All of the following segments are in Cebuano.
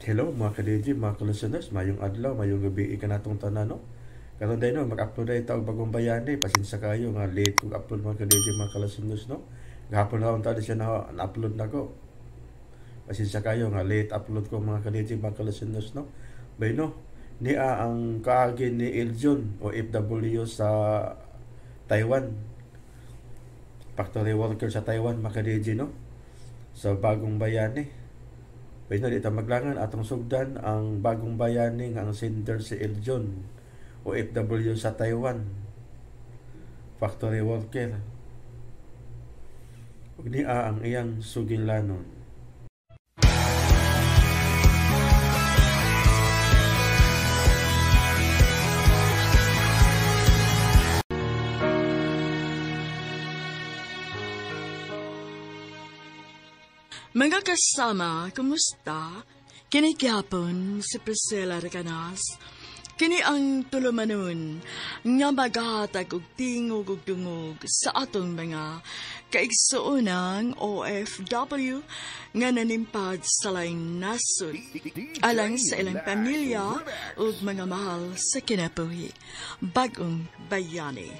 Hello mga ka-DJ, mga ka-listeners, mayong adlaw, mayong gabi kanatong tanan, no? Karon day no, mag-upload ay tawag bagong bayani, pasensya kayo nga late kog upload mga ka-DJ, mga ka-listeners, no? Gahapon na unta siya na na-upload nako. Pasensya kayo nga late upload ko mga ka-DJ, mga ka-listeners, no? Bay no, niya ang kaagi ni Eljon o FW sa Taiwan. Factory worker sa Taiwan mga ka-DJ, no? Sa bagong bayani. Pwede na dito maglangan atong sugdan ang bagong bayani nga ang sender si Eljon o FW sa Taiwan. Factory worker. Ug niya ang iyang sugilanon. Mga kasama, kumusta? Kini gyapon si Priscilla Recanas. Kini ang tulumanon nga maghatag og tingog ug dungog sa atong mga kaigsuonang OFW nga nanimpad sa laing nasod alang sa ilang pamilya ug mga mahal sa kinabuhi. Bagong bayani.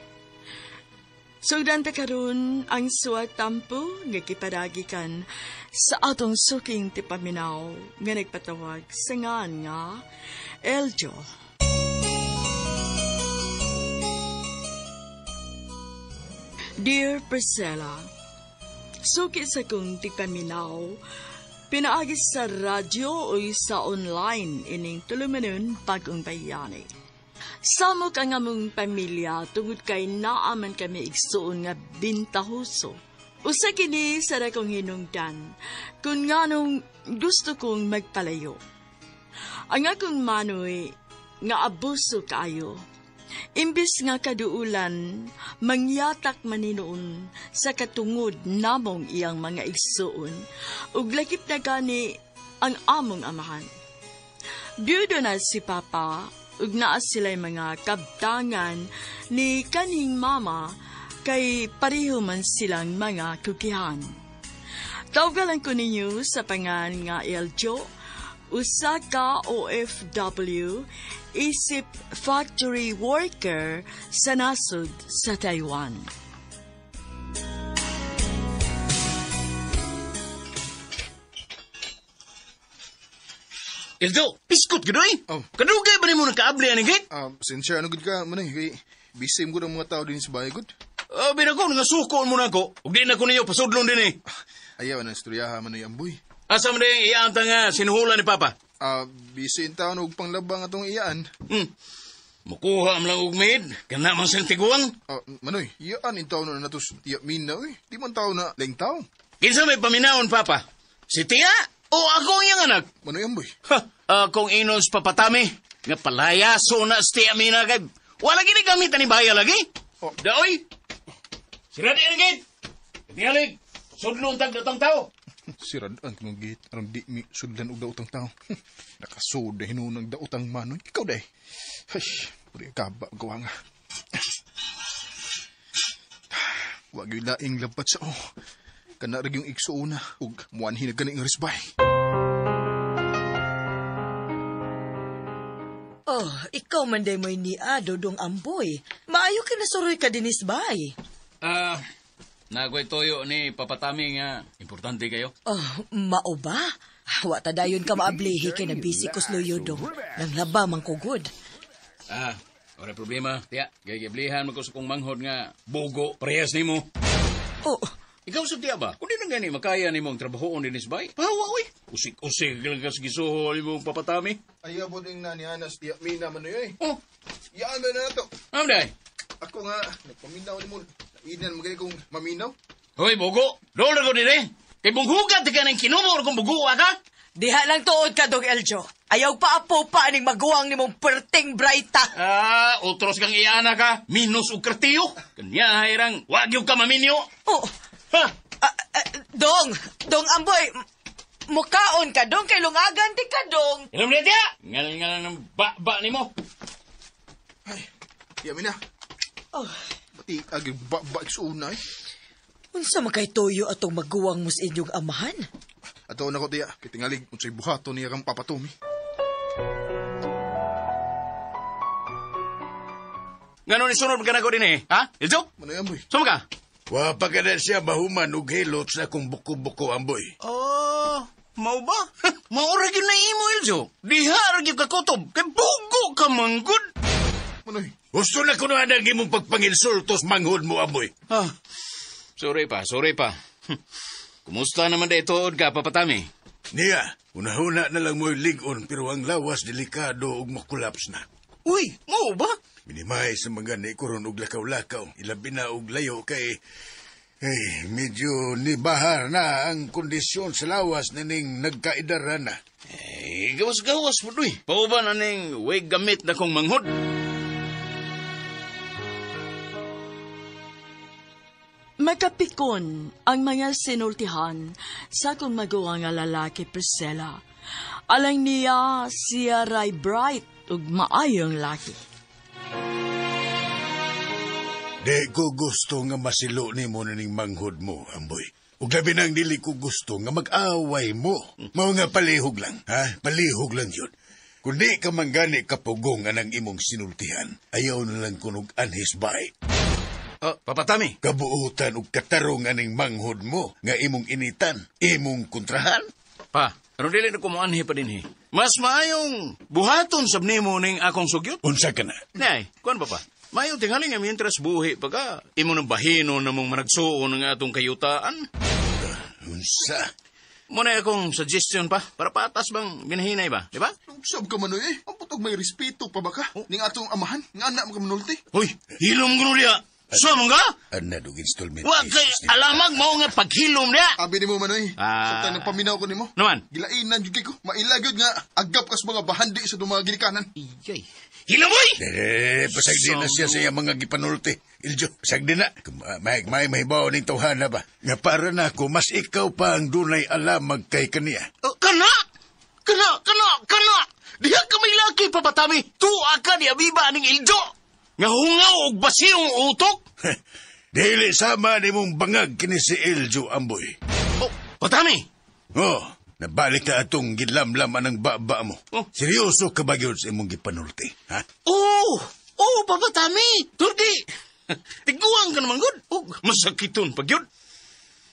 Sugdan ta karon ang suwat tampo nga gipadagikan sa atong suking tipaminaw nga nagpatawag sa ngan nga Eljo. Dear Priscilla, suki sa kong tipaminaw, pinaagi sa radyo o sa online ining tulumanon bagong bayani. Samok ang among pamilya tungod kay naaman kami igsuon nga bintahuso. Usa kini sa dakong hinungdan kung nganong gusto kong magpalayo. Ang akong manoy nga abuso kaayo. Imbis nga kaduulan, mangyatak maninoon sa katungod namong iyang mga igsuon ug lakip na gani ang among amahan. Biyudo na si Papa ug naa sila'y mga kabtangan ni kaning mama kay pareho man silang mga kukihan. Tawgalan ko ninyo sa pangan nga Eljo, usa ka OFW, isip factory worker sa nasod sa Taiwan. Eljo, piskot gud oy. Oh. Kadugay ba nimo nakaabli ani gate? Sincere, ano gud ka, manay, kay busy mo gud ang mga tao din sa bahay gud. Abi na ko nga suko mo na ko. Ug di na ko ninyo pasudlon din eh. Ayaw na istoryaha manoy amboy. Asa man dayang iyaan ta nga sinuhulan ni Papa? Busy in taon og panglabang atong iyaan. Mukuha man lang og maid, kana man siyang tiguang. Manoy, iyaan in taon na natos tiya mina oy. Di man taon na laing tao. Kinsa may paminawon Papa? Si tiya o ako ang iyang anak? Manoy amboy. Ha, akong inos papatami nga palayaso na si tiya mina kay wala gini gamit ani baya lagi. Oh. Daoy. Sira di ang gate. Tingalig, sudlon tag datang tao. Sirad-an kung gate, aron di mi sudlan og daotang tao. Nakasud na hinunang daotang manoy. Ikaw day. Ay, puri kaba gawa nga. Wag yung laing lampat sa o. Kana rin yung igsuuna ug muanhin na gani nga risbay. Oh, ikaw man day mo'y niya, Dodong Amboy. Maayo ka nasuroy ka dinis bay. Nagoy toyo ni Papatami nga importante kayo. Oh, mao ba? Wa ta dayon ka maablihi kay nabisi ko sluyo dong. Nang laba man ko gud. Ora problema, tiya. Kay giblihan man ko sa kong manghod nga bugo parehas nimo. Oh, Ikaw sa tiya ba? Kung di na gani makaya nimo ang trabahoon dinis bay. Pahawa oy. Usik-usik lang ka sa gisuhol imong Papatami. Ayaw po ding nani anas tiya mina manoy oy. Oh, Iyaan ba na nato? ano day? Ako nga nagpaminaw nimo. Inan mo gani kong maminaw. Hoy, bugo. Dool na ko dire. Kay bunghugat ka ng kinumor kung bugo ka. Diha lang tuod ka, Dong Eljo. Ayaw pa apo pa aning maguwang nimong perting brighta. Otros kang iana ka. Minus og kartiyo. Kanya hayrang wag yung ka maminyo. Oh, Ha? Dong, Dong Amboy, mukaon ka, Dong, kay lungagan di ka, Dong. Inom na tiya. Ngal-ngal ng ba-ba nimo. Ay, tiya mina. Oh. Pati agi ba-ba igsuuna eh. Unsa man kay tuyo atong maguwang mo sa inyong amahan? Ato na ko tiya, kitingalig unsay buhaton niya kang Papa Tommy. Ngano ni sunod ka na ko din eh? Ha? Iljo? Manoy Amboy. Suma ka? Wa pa ka na siya mahuman og hilot sa akong buko-buko, Amboy. Oh, mau ba? Maura gyud na imo, Iljo. Diha ra gyud ka kutob. Kay bugo ka manggod. Manoy. Gusto na kuno anang imong pagpanginsultos manghod mo, Amboy. Ah, sorry pa. Kumusta naman dahil tuod ka, Papa Tommy? Niya, una-una na lang mo'y ligon pero ang lawas delikado ug makulaps na. Uy, mau ba? Minimay sa mga ni koron og lakaw-lakaw, ilabi na og layo kay medyo nibahar na ang kondisyon sa lawas na ning nagkaidara na. Eh, gawas-gawas po doy. Pauban na ning way gamit na kong manghod. Makapikon ang mga sinultihan sa kong maguwang nga lalaki, Priscilla. Alang niya siya ray bright ug maayong laki. Di ko gusto nga masilo ni mo na ning manghod mo, Amboy. Ug labi nang dili ko gusto nga mag-away mo. Mao nga palihog lang, ha? Palihog lang yun. Kung di ka man gani kapugong anang imong sinultihan, ayaw na lang kunog anhis bay. Oh, Papa Tommy. Kabuutan og katarong aning manghod mo nga imong initan, imong kontrahan. Pa, pero dili na kumuanhi pa din eh. Mas maayong buhaton sab nimo ning akong sugyot. Unsa ka na? Nay, kuan ba pa? Maayong tingali nga mientras buhi pa ka, imo nang bahino na mong managsuon ng atong kayutaan. Unsa? Muna akong suggestion pa, para patas bang ginahinay ba, di ba? Sab ka Manoy eh. Ang putog may respeto pa ba ka? Ning atong amahan, nga anak mo ka manulti. Hoy, hilom ko niya. Sama ka? Ana dog installment. Wa kay alamag mao nga paghilom niya. Abi nimo Manoy. Ah. Sa tanang paminaw ko nimo. Naman? Gilainan jud kay ko. Maila gyud nga agap kas mga bahandi sa mga ginikanan. Iyay. Hilom oy! Pasagdi na siya sa iyang mga gipanulti. Iljo, pasagdi na. May mahibaw ning tawhana ba? Nga para na ako, mas ikaw pa ang dunay alamag kay kaniya. Oh, kana! Kana! Kana! Kana! Diha ka may laki, Papa Tommy. Tuwa ka ni Abiba aning Iljo. Nga hungaw og basiyong utok. Dili sama ni mong bangag kini si Iljo, Amboy. Oh, Patami! Oh, nabalik na atong gilamlam anang baba mo. Oh. Seryoso ka ba yun sa imong gipanulti, ha? Oh! Oh, Papa Tommy! Turdi! Tiguang ka naman, good. Oh, masakiton pag yun.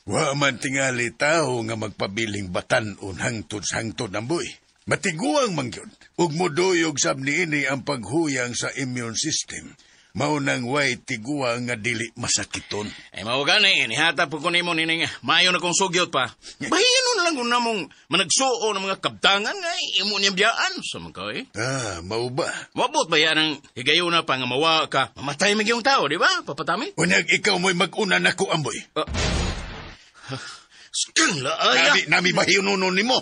Wa man tingali tao nga magpabiling batan-on hangtod sa hangtod, Amboy. Matiguang man yun. Ug moduyog sab niini ang paghuyang sa immune system. Mao nang way tiguang nga dili masakiton. Ay, mao gani, nihatag po ko nimo nining maayo na kong sugyot pa. Bahino na lang kung namong managsuo ng mga kabtangan nga imo niyang biyaan sa mga eh. Ah, mao ba? Mabot ba yan ang higayuna pa nga mawa ka? Mamatay man yung tao, di ba, Papa Tommy? Unyag ikaw mo'y mag-una nako, Amboy. Skang laaya. Nami bahinunon nimo.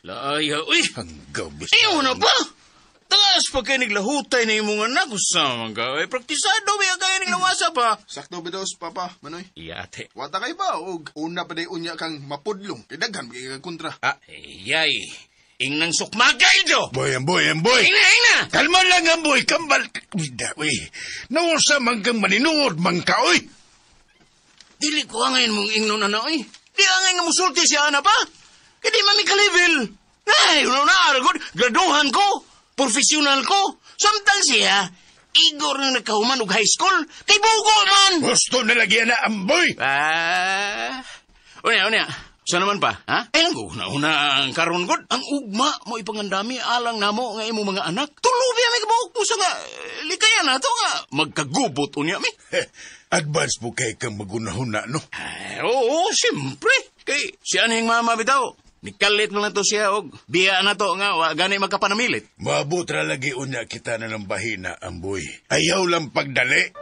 Laaya, uy! Hanggaw bis. Ayaw na pa! Taas pa kayo naglahutay na imong anak usama ka. Ay, praktisado ba kayo naglawasa pa? Sakto bidos, Papa Manoy. Iya, ate. Wata kay ba og una pa day unya kang mapudlong. Kay daghan kay kontra. Ah, yay. Ingnang sukmagay, Jo! Boy, Amboy, Amboy! Ingna, ingna! Kalma lang, Amboy! Kambal! Uy, nausa man kang maninuod man ka, oy! Dili ko angay mong ingnon na, oy. Di angay nga musulti siya, ana pa. Kaya di mami ka-level. Ay, una na, aragod. Graduhan ko. Profesional ko. Samtang siya, igor na nagkahuman og high school. Kay bugo man! Gusto na lagi na, Amboy! Ah, unya. Sa naman pa, ha? Ay, ang una ang karon god. Ang ugma mo ipangandami alang namo nga imong mga anak. Tulubi ami kabuok mo sa nga, likayan na to nga. Magkagubot unya mi. Advance po kay kang magunahuna, no? Ay, oo, siyempre. Kay siya niyang mama bitaw. Nikalit mo lang to siya og biya na to nga wa gani magkapanamilit. Maabot ra lagi unya kita na ng bahina, Amboy. Ayaw lang pagdali.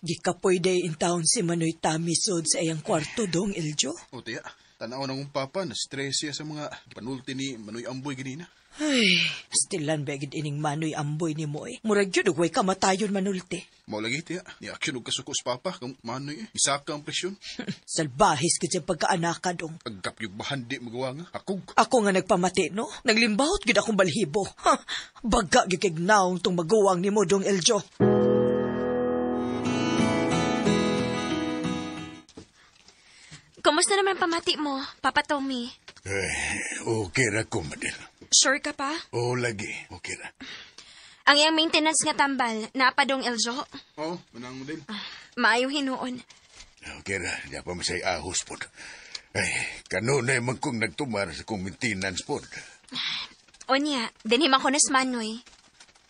Di ka pwede in town si Manoy Tommy sod sa iyang kwarto dong, Iljo. O tiya, tanaw na kong papa na stress siya sa mga panulti ni Manoy Amboy ganina. Ay, stilan ba gid ining Manoy Amboy ni mo eh. Murag yun, ugway kamatayon manulti. Mao lagi tiya. Ni action og kasuko sa papa kang Manoy eh. Isaka ang presyon. Salbahis gid siyang pagkaanaka dong. Agkap yung bahandi magawa nga. Akog. Ako nga nagpamati, no? Naglimbahot gid akong balhibo. Ha, baga gid kay naong tong maguwang ni mo dong Eljo. Kumusta naman pamati mo, Papa Tommy? Eh, okay ra ko, Madel. Sure ka pa? Oo, lagi. Okay ra. Ang iyang maintenance nga tambal, napadong Eljo. Oo, manang model. Maayo hinuon. Okay ra. Di pa masay ahos po. Ay, kanunay man kong nagtumar sa kong maintenance po. Onya, dinhi man ko na sa Manoy.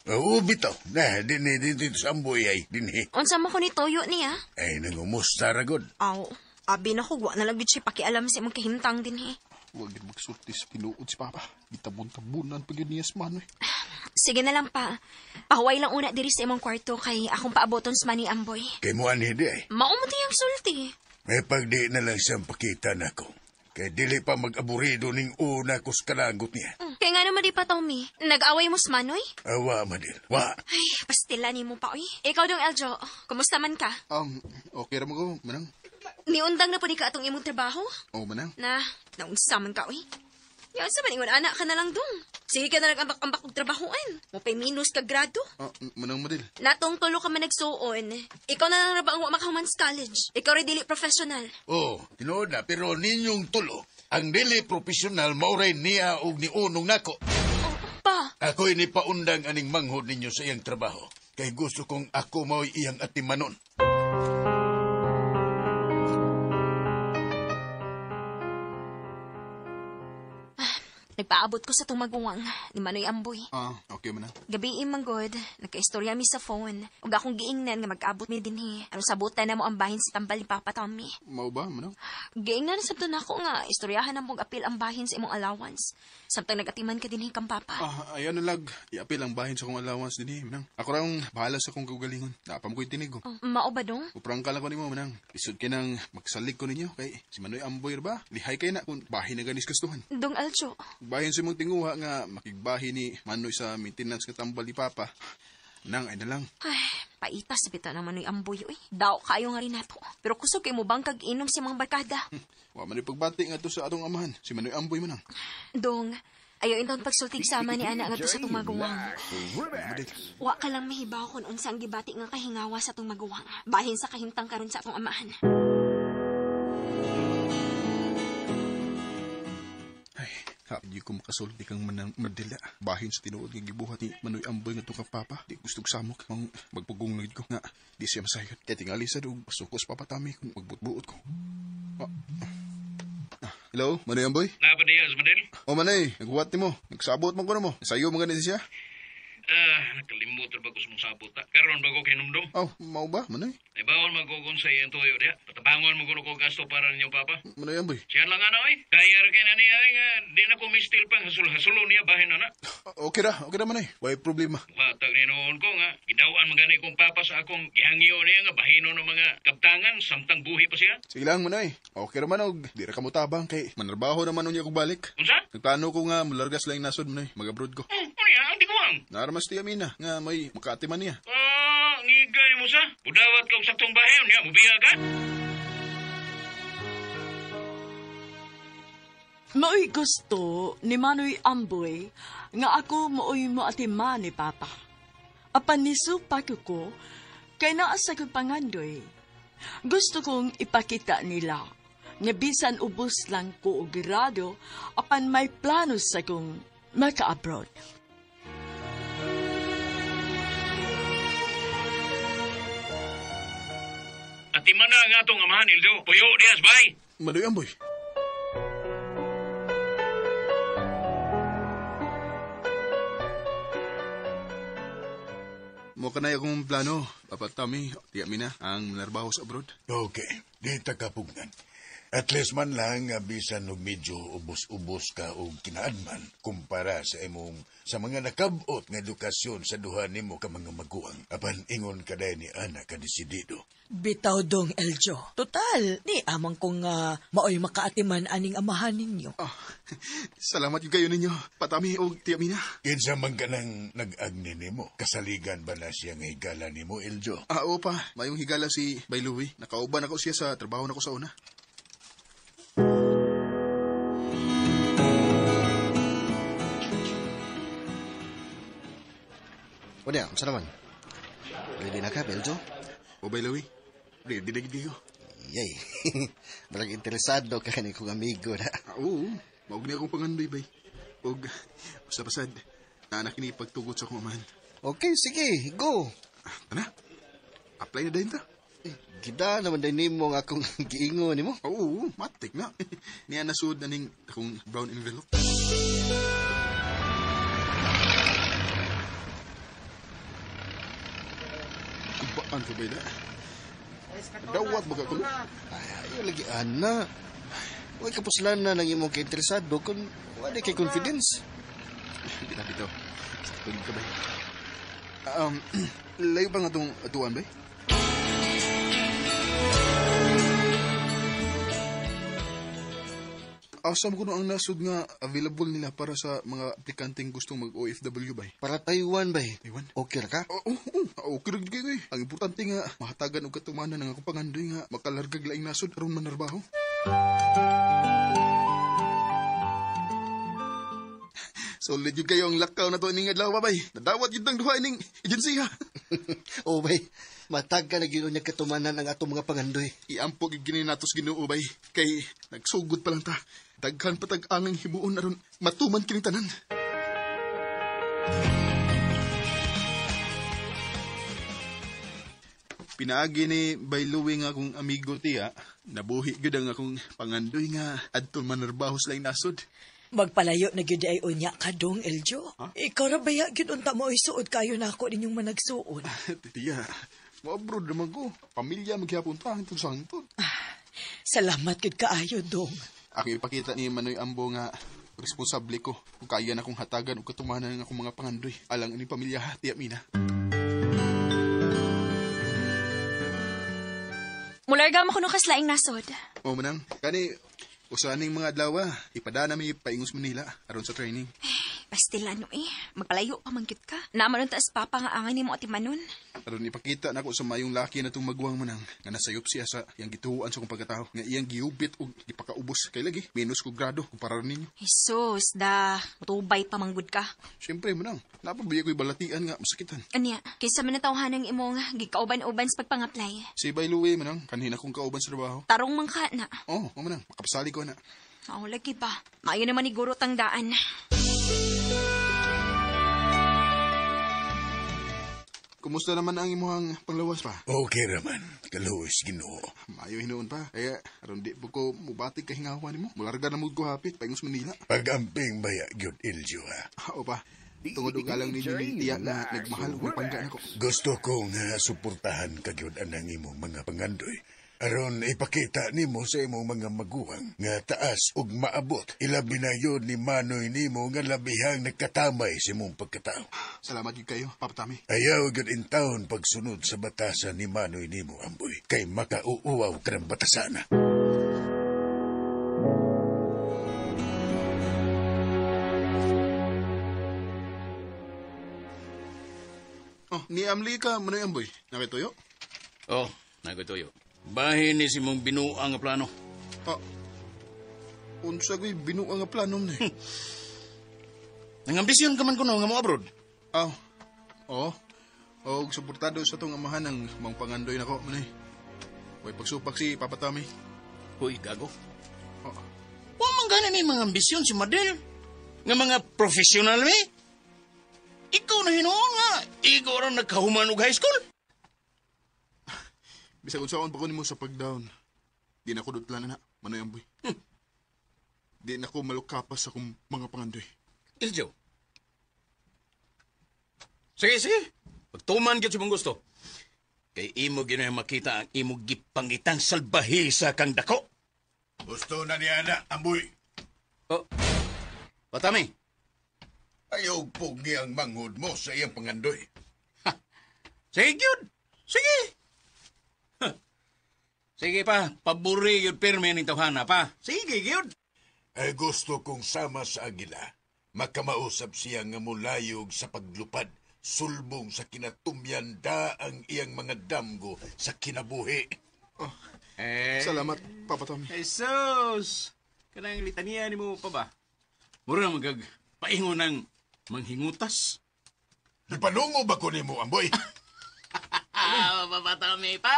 Oo, bitaw. Na, dinhi, dinhi sa amboy ay, dinhi. Unsa mo ko ni Toyo niya? Ay, nangumusta ra gud. Aw, abi na ko, wa na lang gid siya pakialam sa imong kahimtang dinhi. Huwag din magsulti sa tinuod si Papa. Gitabon-tabunan pa gyud niya si Manoy. Sige na lang pa. Pahuway lang una diri sa imong kwarto kay akong paaboton sa Manoy Amboy. Kay mo anhi di ay. Mao mo tiyang sulti. May pagdi na lang siyang pakita nako. Kay dili pa mag-aburido ning una ko sa kalagot niya. Kaya nga naman di pa, Tommy. Nag-away mo sa Manoy? Awa, Madel. Wa. Ay, pastila ni mo pa, oy. Ikaw dong, Eljo. Kumusta man ka? Okay ra mo ko, manang. Niundang na po ni ka atong imong trabaho? Oo, manang. Na, naunsa man ka, oy. Yan sa maningon anak ka na lang dong. Sige ka na lang ambak-ambak og trabahoan. Mapay minus ka grado. Ah, manang model. Natong tulo ka man nagsuon. Ikaw na lang ra ba ang wa makahuman sa college? Ikaw rin dili professional. Oh, tinuod na, pero ninyong tulo, ang dili profesional mauray niya og niunong nako. Oh, pa. Ako'y nipaundang aning manghod ninyo sa iyang trabaho. Kay gusto kong ako mao'y iyang atimanon. Nagpaabot ko sa tumaguwang ni Manoy Amboy. Ah, okay manang. Gabi man gud, nagkaistorya mi sa phone. Ug akong giingnan nga mag-abot mi dinhi. Aron sabutan na mo ang bahin sa tambal ni Papa Tommy. Mao ba, manang? Giingnan sa na ako nga istoryahan na mong apil ang bahin sa imong allowance. Samtang nagatiman ka dinhi kang papa. Ah, ayaw na lag. Iapil ang bahin sa kong allowance dinhi, manang. Ako raw ang bahala sa kong kaugalingon. Napam ko'y tinig ko. Oh, mao ba dong? Uprang kala ko nimo manang. Isod kay nang magsalig ko ninyo kay si Manoy Amboy ra ba? Lihay kay na kung bahin na ganis gustuhan. Dong Aljo. Bahin sa imong tinguha nga makigbahin ni Manoy sa maintenance nga tambal ni Papa. Nang ay na lang. Ay, paitas bitaw ng Manoy Amboy oy. Daw kayo nga rin nato. Pero kusog kay mo bang kag inom sa mga barkada. Wa man pagbati nga to sa atong amahan. Si Manoy Amboy manang. Dong, ayaw intawon pagsultig sama ni ana ngadto sa atong maguwang. Wa ka lang mahibaw kung unsa ang gibati nga kahingawa sa atong maguwang. Bahin sa kahimtang karon sa atong amahan. Ay, hindi ko makasulti kang manang madila. Bahin sa tinuod nga gibuhat ni Manoy Amboy nga to kang Papa. Di gustog samok. Ang magpugong na gid ko nga. Di siya masayon. Kaya tingali sa dug. Pasukos Papa Tami kung magbutbuot ko. Hello, Manoy Amboy? Napadiyas, Madel? O Manoy, naghuwat ni mo. Nagsabot man ko na mo. Sayo mo ganit siya. Ah, nakalimot ra ba ko sa mong sabot ta. Karon ba ko kay numdum? Oh, mao ba, Manoy? Ay bawon magkugon sa iyang tuyo diha. Patabangon mo kuno ko gasto para ninyong papa. Manoy Amboy. Siya lang ano eh. Kaya ra kay na niya ay nga di na ko mistil pang hasul-hasulon niya bahin na na. Okay ra Manoy. Way problema. Hatag ni noon ko nga gidawaan man gani kong papa sa akong gihangyo niya nga bahino ng mga kabtangan samtang buhi pa siya. Sige lang, Manoy. Okay ra man og di ra ka motabang kay manarbaho naman unya kog balik. Unsa? Nagplano ko nga mulargas lang nasod Manoy, mag-abroad ko. Oh, unya ang tiguang. Naramas ti Amina nga may makaatiman niya. Ah, ngigay mo sa. Budawat kog saktong bahin niya mubiya ka. Maoy gusto ni Manoy Amboy nga ako maoy moatiman ni Papa. Apan nisupak ko kay naa sa kong pangandoy. Gusto kong ipakita nila nga bisan ubos lang ko og grado apan may plano sa kong maka-abroad. Atiman na ang atong amahan, Ildo. Puyo diyas, bay. Manoy Amboy. Mo kanay akong plano, Papa Tommy, ti Amina ang manarbaho sa abroad. Okay, di ta kapugnan. At least man lang, bisan og medyo ubos-ubos ka og kinaadman kumpara sa imong sa mga nakabot nga edukasyon sa duha nimo ka mga maguwang. Apan ingon ka ni ana ka desidido. Bitaw dong, Eljo. Total, ni amang kong maoy makaatiman aning amahan ninyo. Oh, salamat yung kayo ninyo, Patami o Tia Mina. Kinsa man ka nang nag-agni nimo? Kasaligan ba na siya nga higala nimo, Eljo? Oo pa, mayong higala si Bay Louie. Nakauban ako siya sa trabaho nako sa una. O niya, unsa naman? Ready na ka, Beljo? O Bay Louie, ready na gid ko. Yay. Marag interesado ka ni kong amigo na. Oo, maog ni akong pangandoy, bay. Og, usa pasad, naanak ni pagtugot sa akong amahan. Okay, sige, go. Tana, apply na dahin ta. Eh, gida naman din nimo ang akong giingo nimo. Oo, matik na. Niya nasud na ning akong brown envelope. Ibaan ko ba ila? Dawat ba ka kuno? Ay, ayaw lagi, ana. Huwag kapuslan na ng imong kainteresado kung wala kay confidence. Bitaw, bitaw. Tulog ka ba? Layo pa nga itong atuan ba? Asa mo kuno ang nasud nga available nila para sa mga aplikanteng gustong mag-OFW ba? Para Taiwan ba? Taiwan? Okay ra ka? Oo, okay ra gyud kayo. Ang importante nga mahatagan og katumanan ang akong pangandoy nga makalargag laing nasod aron manarbaho. Solid yun kayo ang lakaw na to ining adlaw, babay. Nadawat yun ang duha ining agensiya. Oh, bay. Matag ka na gyud niya katumanan ang atong mga pangandoy. Iampog gini natos Ginoo, bay. Kay nagsugod pa lang ta. Daghan pa tag-angang himuon aron matuman kining tanan. Pinaagi ni Bay Louie nga akong amigo tiya, nabuhi gyud ang akong pangandoy nga adto manarbaho sa laing nasod. Magpalayo na gyud ay unya ka dong, Eljo. Huh? Ikaw ra baya gyud unta mo isuod kayo na ako ninyong managsuon. Tiya, mo-abroad naman ko. Pamilya maghihapon ta hangtod sa hangtod. Salamat gyud kaayo, dong. Ako ipakita ni Manoy Ambo nga responsable ko kung kaya na akong hatagan o katumanan ng akong mga pangandoy. Alang ini pamilya, Tia Mina. Mularga mo kuno kaslaing nasod. O manang, kani usaning mga adlaw, ipadana mi paingos Manila aron sa training. Pastil ano eh, magpalayo pa man gyud ka. Naman unta as papa nga angay nimo ati manon. Aron ipakita nako sa mayong laki na tong magwang manang nga nasayop siya sa iyang gituoan sa kong pagkatao nga iyang giubit og gipakaubos kay lagi minus ko grado kumpara ninyo. Jesus da, mutubay pa man gud ka. Siyempre manang, napabiya ko'y balatian nga masakitan. Anya, kaysa man natawhanan imong gikauban-uban sa pagpang-apply. Si Bay Louie manang, kanhin akong kauban sa trabaho. Tarong man ka na. Oh, manang, makapasali ko na. Oh, lagi pa. Maayo naman ni Guro tang daan. Kumusta naman ang imuhang panglawas pa? Okay raman, kaluoy Ginoo. Maayo hinuon pa. Kaya aron di po ko mubatig kahingawa nimo. Mularga na mood ko hapit paingos Manila. Pag-amping baya gyud Eljo ha. Oo pa. Tungod og alang ninyo ni tiya na nagmahal og nagpangga nako. Gusto ko nga suportahan ka gyud anang imong mga pangandoy. Aron ipakita nimo sa imong mga maguwang nga taas ug maabot. Ilabi na yun ni Manoy nimo nga labihang nagkatamay sa imong pagkatao. Salamat gyud kayo, Papa Tami. Ayaw gyud in taon pagsunod sa batasan ni Manoy nimo, Amboy. Kay makauuaw ka ng batasana. Oh, ni Amli ka, Manoy Amboy. Nakituyo? Oh, nakituyo. Bahin ni si mong binuang nga plano. Ah, unsa ko'y binuang nga plano ni? Nangambisyon ka man kuno nga mo abroad. Aw, oo. Og suportado sa tong amahan ang mga pangandoy nako, manay. Way pagsupak si Papa Tami. Uy, gago. Oh. Wa man gani ni mga ambisyon si Madel. Nga mga professional mi. Ikaw na hinuon nga. Ikaw ra nagkahuman og high school. Bisag unsaon pa ko nimo sa pagdown. Di na ko dutlan na, Manoy Amboy. Di na ko malukapas sa akong mga pangandoy. Iljo. Sige, sige. Pagtuman gyud sa imong gusto. Kay imo gyud na makita ang imong gipangitang salbahe sa kang dako. Gusto na niya na, Amboy. Oh, Patami. Ayaw pugi ang manghod mo sa iyang pangandoy. Sige, yun. Sige. Huh. Sige pa, paburi yun pirmi ning tawhana pa. Sige, yun. Ay gusto kong sama sa agila. Makamausap siya nga mulayog sa paglupad. Sulbong sa kinatumyan da ang iyang mga damgo sa kinabuhi. Oh, Eh, salamat, Papa Tommy. Jesus! Kanang litaniya ni mo pa ba? Mura na magag paingon ng manghingutas. Ipanungo ba ko nimo, Amboy? Ah, Papa Tommy, pa.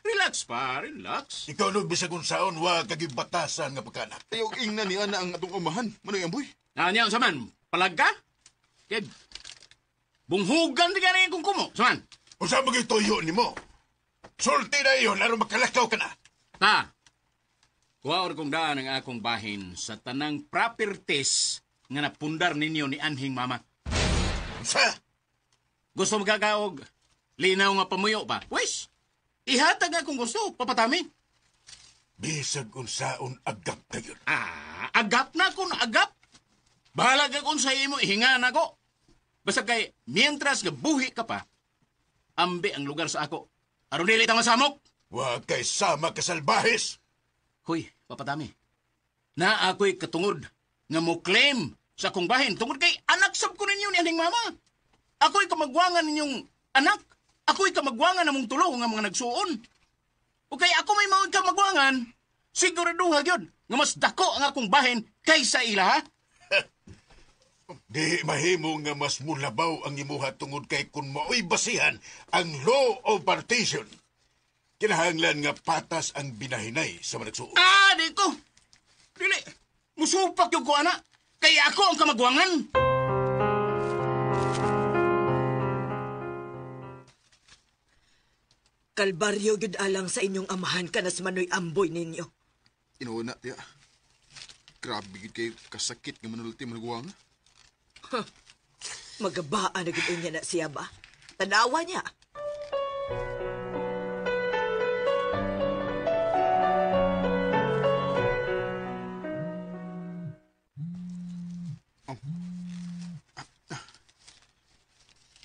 Relax pa, relax. Ikaw no bisag unsaon wa kagibatasan nga pagkanak. Ayaw ingna ni Ana ang atong umahan. Manoy Amboy. Na niya saman, palag ka? Kay bunghugan di ka na yung kumo. Saman. Unsa man tuyo nimo? Sulti na iyon aron makalakaw ka na. Ta. Kuha or kong daan ang akong bahin sa tanang properties nga napundar ninyo ni anhing mama. Unsa? Gusto magkakaog linaw nga pamuyo pa? Wes, ihatag nga kung gusto, papatami. Bisag unsaon agap kayon. Ah, agap na kun agap. Bahala ka kung sa imo ihinga na ko. Basta kay mientras nga buhi ka pa, ambi ang lugar sa ako. Aron dili ta masamok. Wa kay sama ka salbahes. Hoy, papatami. Na ako'y katungod nga mo claim sa akong bahin tungod kay anak sab ko ninyo ni aning mama. Ako'y kamagwangan ninyong anak. Ako'y kamagwangan namong tulo nga mga nagsuon. O kay ako may mga kamagwangan, siguraduha gyud nga mas dako ang akong bahin kaysa ila, ha? Di mahimo nga mas mulabaw ang imuha tungod kay kung mao'y basihan ang law of partition. Kinahanglan nga patas ang binahinay sa mga nagsuon. Ah, di ko. Dili. Musupak yung ko, ana. Kaya ako ang kamagwangan. Kalbaryo gyud alang sa inyong amahan kanas Manoy Amboy ninyo. Inuuna, tiya. Grabe gid kay kasakit nga manulti manuguang. Magabaan na gyud unya na siya ba? Tanawa niya.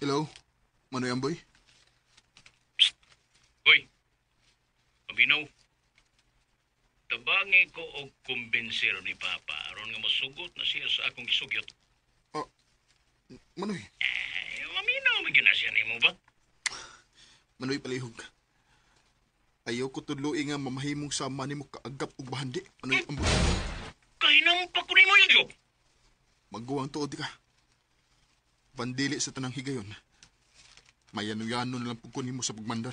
Hello, Manoy Amboy. Hoy, paminaw. Tabangi ko og kumbinser ni Papa aron nga masugot na siya sa akong gisugyot. Oh, Manoy. Eh, maminaw man gyud na siya nimo ba? Manoy palihog. Ayaw ko tudloi nga mamahimong sama nimo kaagap og bahandi. Manoy Amboy. Kahinampa ko nimo yun, Job. Magguwang tuod ka. Bandili sa tanang higayon. Mayano-yano na lang pug ko nimo sa pagmandar.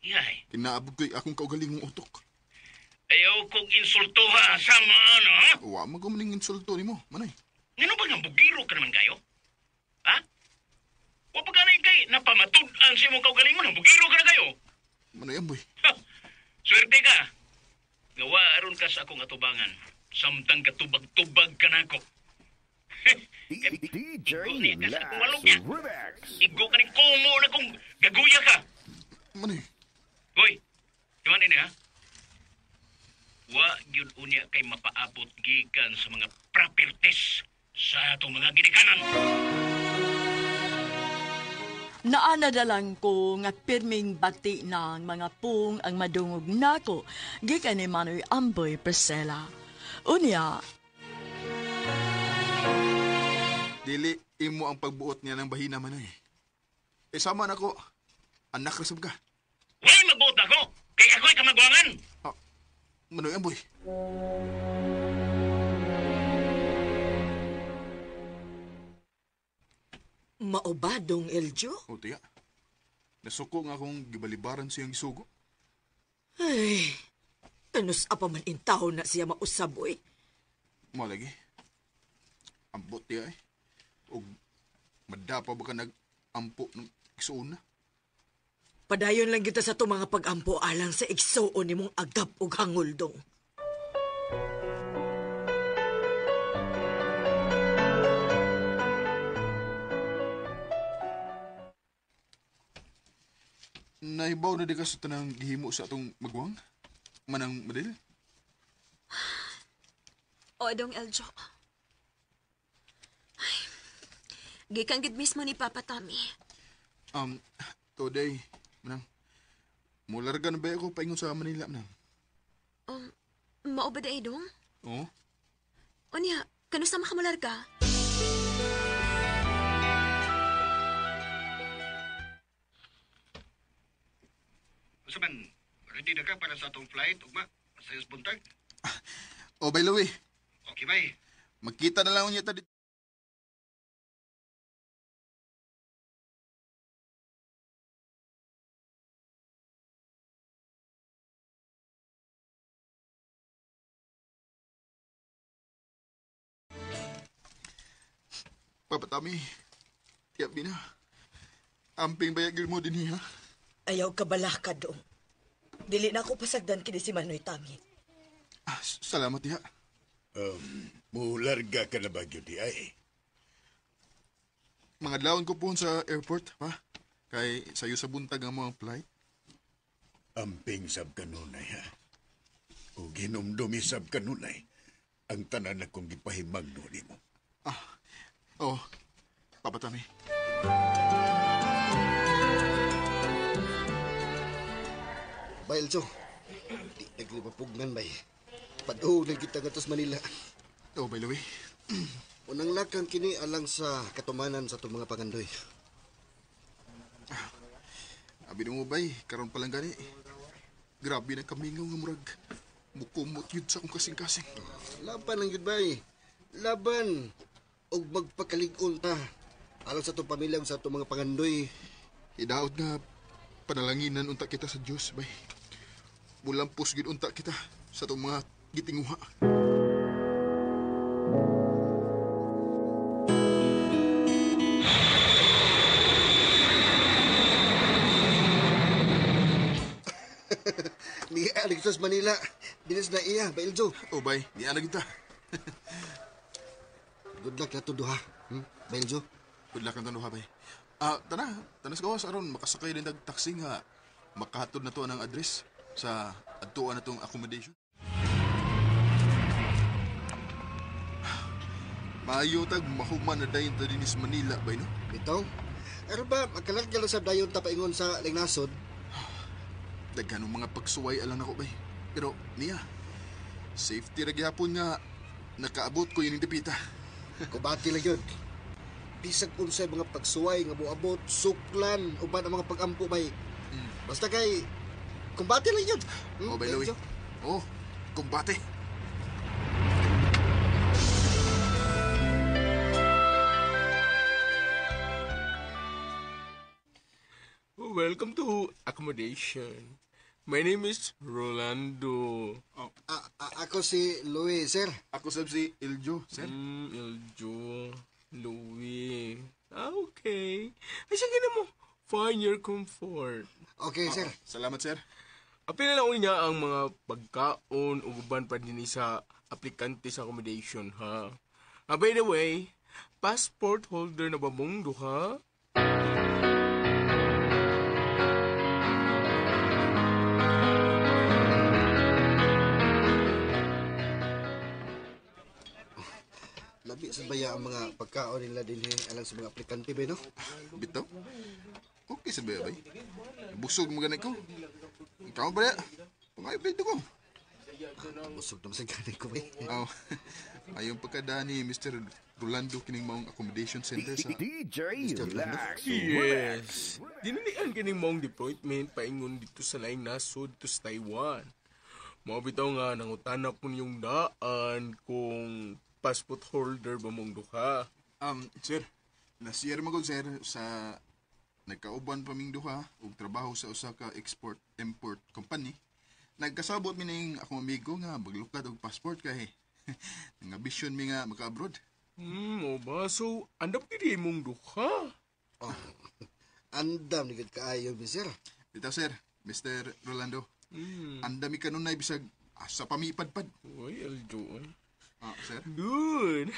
Yay. Kinaabog ko'y akong kaugalingong utok. Ayaw kong insultuha sama ano, ha? Wa man ko maning insulto nimo, Manoy. Ngano ba nga bugiro ka naman kayo? Ha? Wa pa ganay kay napamatud-an sa imong kaugalingon, bugiro ka na kayo. Manoy Amboy. Ha, swerte ka. Gawa aron ka sa akong atubangan. Samtang katubag-tubag ka nako. DJ Igo niya ka sa akong Lass walog niya. Remix. Igo ka ni kumo na kung gaguya ka. Manoy. Hoy, iwan ini ha. Wa gyud unya kay mapaabot gikan sa mga properties sa atong mga ginikanan. Naanadalang ko nga pirming bati ng mga pung ang madungog nako gikan ni Manoy Amboy Priscilla. Unya, Dili imo ang pagbuot niya ng bahina, Manoy. Eh sama na ko. Anak rasab ka. Way magbuot ako kay ako'y kamagwangan. Ah, Manoy Amboy. Mao ba, Dong Eljo? O tiya. Nasuko nga akong gibalibaran siyang isugo. Ay, tanus apa man intaw na siya mausab, oy. Mo lagi. Ambot tiya eh. Og madapa ba ka nag-ampo ng igsuon na? Padayon lang kita sa itong mga pag-ampo alang sa igsuon nimong agap ug hangol, Dong. Nahibaw na di ka sa tanang gihimo sa atong magwang? Manang madil? O, Dong Eljo. Ay, gikan gid mismo ni Papa Tommy. Today, manang, mularga na ba ako paingon sa Manila, manang? Mao ba day, Dong? Oo. Unya, kanusa makamularga? Unsa man, ready na ka para sa atong flight, ugma? Sayos buntag? Oh, by the way. Okay, bye. Magkita na lang unya ta dito. Papa Tami, tiyabi na. Amping bayag mo din niya. Ayaw ka balaka, Dong. Dili na ako pasagdan kini si Manoy Tami. Ah, salamat, diha. Mularga ka na ba, gyud di ay? Mga adlawon ko po sa airport, pa. Kay sayo sa buntag ang mga flight. Amping sab kanunay, ha? O ginumdumi sab kanunay ang tanan na kong gipahimangno nimo. Ah, oh, Papa Tami. Bay, Eljo. Di naglipapugnan, bay. Padung na kita ngadto sa Manila. Oh, by the way. Unang lakang kini alang sa katumanan sa itong mga pangandoy. Abi mo, bay, karon pa lang gani. Grabe na kamingaw nga murag. Mukumot yun sa akong kasing-kasing. Laban ang yun, bay. Laban. Og magpakalig-on ta. Alang sa itong pamilya sa itong mga pangandoy. Idaot nga panalanginan unta kita sa Dios, bay. Mulampos gid unta kita sa itong mga gitinguha. Ni Alex sa Manila. Dinis na iya, bay Eljo. Oh, bay, niya na kita. Good luck na to duha. Bay Eljo. Good luck na to duha, bay. Ah, tana sa gawas aron makasakay din tag taxi nga makahatod na to ang address sa adtuan na tong accommodation. Maayo tag mahuman na dayon ta dinhi sa Manila, bay, no? Bitaw. Pero ba, makalarga lang sa dayon ta paingon sa Lingnasod? Daghan og mga pagsuway alang nako, bay. Pero niya, safety ra gyapon nga nakaabot ko ining dipita. Kubati lang yun. Bisag unsay mga pagsuway nga moabot, suklan, uban ang mga pagampo, bay. Basta kay, kumbate lang yun. Oh, by the way. Oh, kumbate. Welcome to accommodation. My name is Rolando. Oh. Ako si Louie, sir. Ako sab si Iljo, sir. Iljo, Louie. Ah, okay. Ay, sige na mo. Find your comfort. Okay, sir. Salamat, sir. Apil na lang niya ang mga pagkaon o uban pa din sa aplikante sa accommodation, ha? Ah, by the way, passport holder na ba mong duha? Labi sa baya ang mga pagkaon nila din alang sa mga aplikante ba, no? Bitaw? Okay sa baya, bay. Busog mo ganit ko. Ikaw ba ya? Pangayo ba ito ko? Busog naman sa ganit ko, bay. Oh, ayong pagkada ni Mr. Rolando kining maong accommodation center sa DJ Mr. Rolando? Yes. Dinanian kining maong deployment paingon dito sa laing nasod dito sa Taiwan. Mao bitaw nga nangutana ko niyong daan kung passport holder ba mong duha. Sir, nasiyer magod sir sa nagkauban pa ming duha og trabaho sa usa ka export-import company. Nagkasabot mi ning akong amigo nga maglukad og passport kay nga vision mi nga maka-abroad. O ba? So, andam gid mong duha. Oh, andam ni gid kaayo mi sir. Bitaw sir, Mr. Rolando. Andam mi kanunay bisag asa pa mi ipadpad. Uy, Aljo. Ah, sir. Good.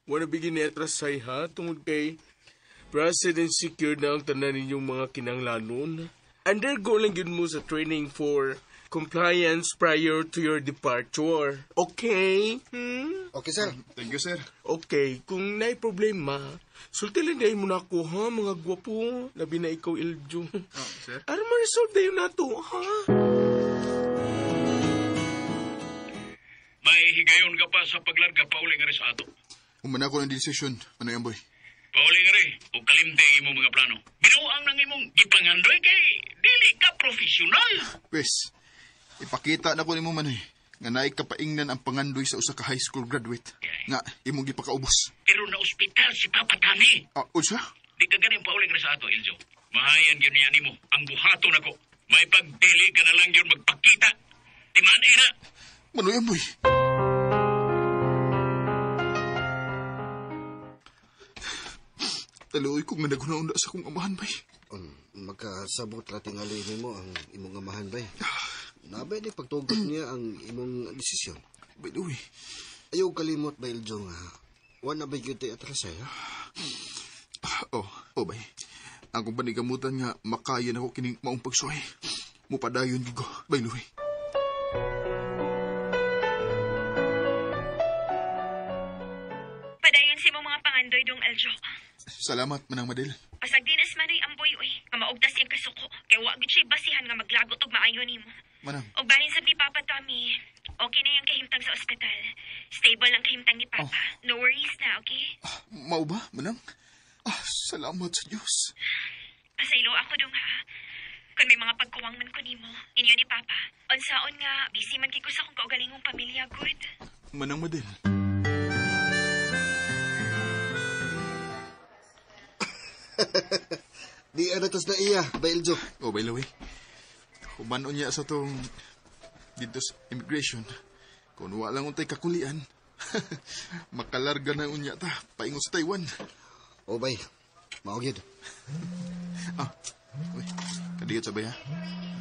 Wanna begin atras say ha? Tungod kay President secured na ang tanan ninyong mga kinanglanon. Undergo lang yun mo sa training for compliance prior to your departure. Okay? Hmm? Okay, sir. Thank you, sir. Okay, kung naay problema, sulti lang dahil mo na ako, ha, mga gwapo. Labi na ikaw, Iljo. Oh, sir? Ano ma-resolve dayon na to, ha? May higayon ka pa sa paglarga pauli nga rin sa ato. Umana ko ng desisyon, Manoy Amboy. Pauli nga rin, o kalimte ang imong mga plano. Binuang ng imong gipangandoy kay dili ka profesional. Pwes, ipakita na ko nimo Manoy, nga naay kapaingnan ang pangandoy sa usa ka high school graduate. Nga, imong gipakaubos. Pero na ospital si Papa Tani. Ah, unsa? Di ka ganing pauli nga rin sa ato, Iljo. Mahayan gyud niya nimo ang buhaton nako. May pagdili ka na lang yun magpakita. Timani na. Manoy Amboy. Taluoy ko nga nagunaon na sa akong amahan, bay. Magkasabot ra tingali nimo ang imong amahan, bay. Nabay ni pagtugot niya ang imong desisyon. Bay, Louie. Ayaw kalimot, bay, Iljo, nga. Wa na bay gyud tay atras, eh, ha? Oh, bay. Ang kong panikamutan nga makaya na ko kining maong pagsuway. Mupadayon gyud ko, bay, Louie. Padayon sa imong mga pangandoy dong Eljo. Salamat, Manang Madel. Pasag dinas manoy amboy oy, nga maugtas iyang kasuko. Kay wa gid siya basihan nga maglagot og maayo nimo. Manang. Og bahin sad ni Papa Tommy, okay na iyang kahimtang sa ospital. Stable ang kahimtang ni Papa. Oh. No worries na, okay? Mao ba, Manang? Ah, salamat sa Dios. Pasaylo ako dong ha. Kung may mga pagkuwang man ko nimo, inyo ni Papa. Unsaon nga, busy man kay ko sa akong kaugalingong pamilya, good. Manang Madel. Di ana tas na iya, bay Iljo. Oh, by the way, humanon niya sa tong dito sa immigration. Kung wala lang untay kakulian, makalarga na unya ta, paingon sa Taiwan. Oh, bay, mao gyud. Ah, uy, kadiyot sa bay ha.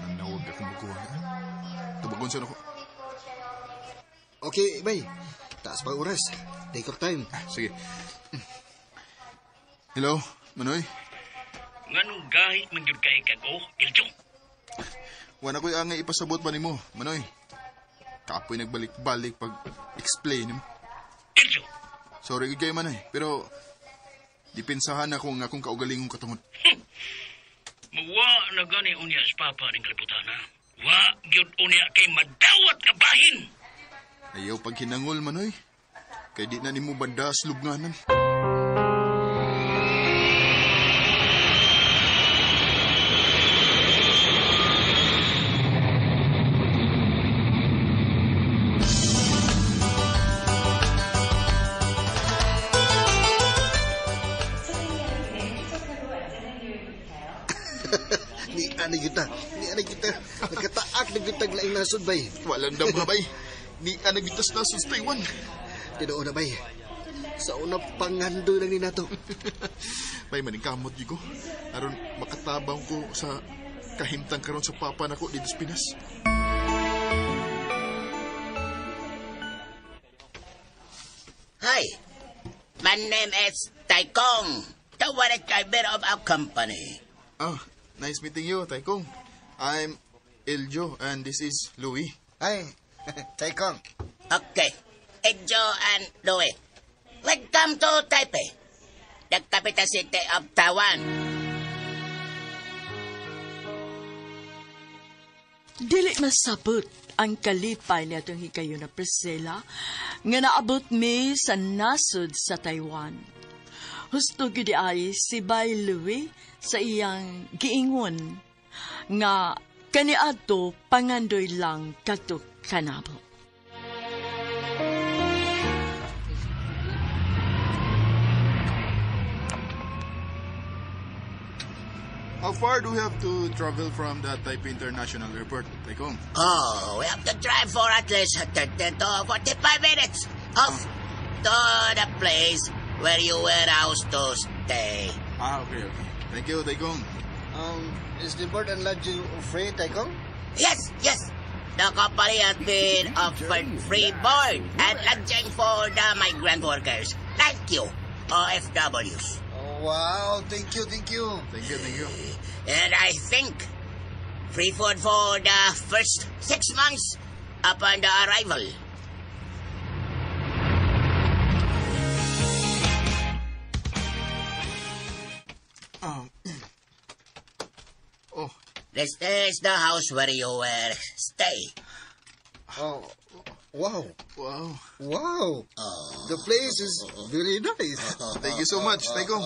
Nanawag akong bukuha. Tubagon sa ako. Okay, bay. Taas pa oras. Take your time. Ah, sige. Hello, Manoy. Nganong gahit man gyud kay kag oh, Iljo. Wala ko'y angay ipasabot pa nimo, Manoy. Kapoy nagbalik-balik pag explain nimo. Iljo. Sorry gid kay Manoy, pero dipinsahan ako nga akong kaugalingong katungod. Mawa na gani unya sa papa ning kalibutan ha. Wa gyud unya kay madawat ka bahin. Ayaw paghinangol, Manoy. Kay di na nimo banda sa lubnganan. Ni ana gyud ta. Ni ana gyud ta. Nakataak na gyud tag laing nasod bay. Walang damha bay. Ni ana gyud tas nasod sa Taiwan. Tinuod na bay. Sa una pangandoy lang ni nato. Bay maningkamot gyud ko. Aron makatabang ko sa kahimtang karon sa papa nako dito sa Pinas. Hi, my name is Taikong, the wallet driver of our company. Ah, nice meeting you, Taikong. I'm Eljo and this is Louie. Hi, Taikong. Okay, Eljo and Louie. Welcome to Taipei, the capital city of Taiwan. Dili masabot ang kalipay ni atong higayon na Priscilla nga naabot mi sa nasod sa Taiwan. Husto gyud ay si Bay Louie sa iyang giingon nga kaniadto pangandoy lang katok kanabo. How far do we have to travel from the Taipei International Airport, Taikong? Oh, we have to drive for at least 30 to 45 minutes off to the place where you were housed to stay. Ah, okay, okay. Thank you, Taikong. Is the board and lodging free, Taikong? Yes, yes. The company has been offered free board and lodging for the migrant workers. Thank you, OFWs. Oh, wow, thank you, thank you. Thank you, thank you. And I think Free food for the first 6 months upon the arrival. Oh. This is the house where you will stay. Oh, wow. Wow. Wow. The place is very nice. Thank you so much, Taikong.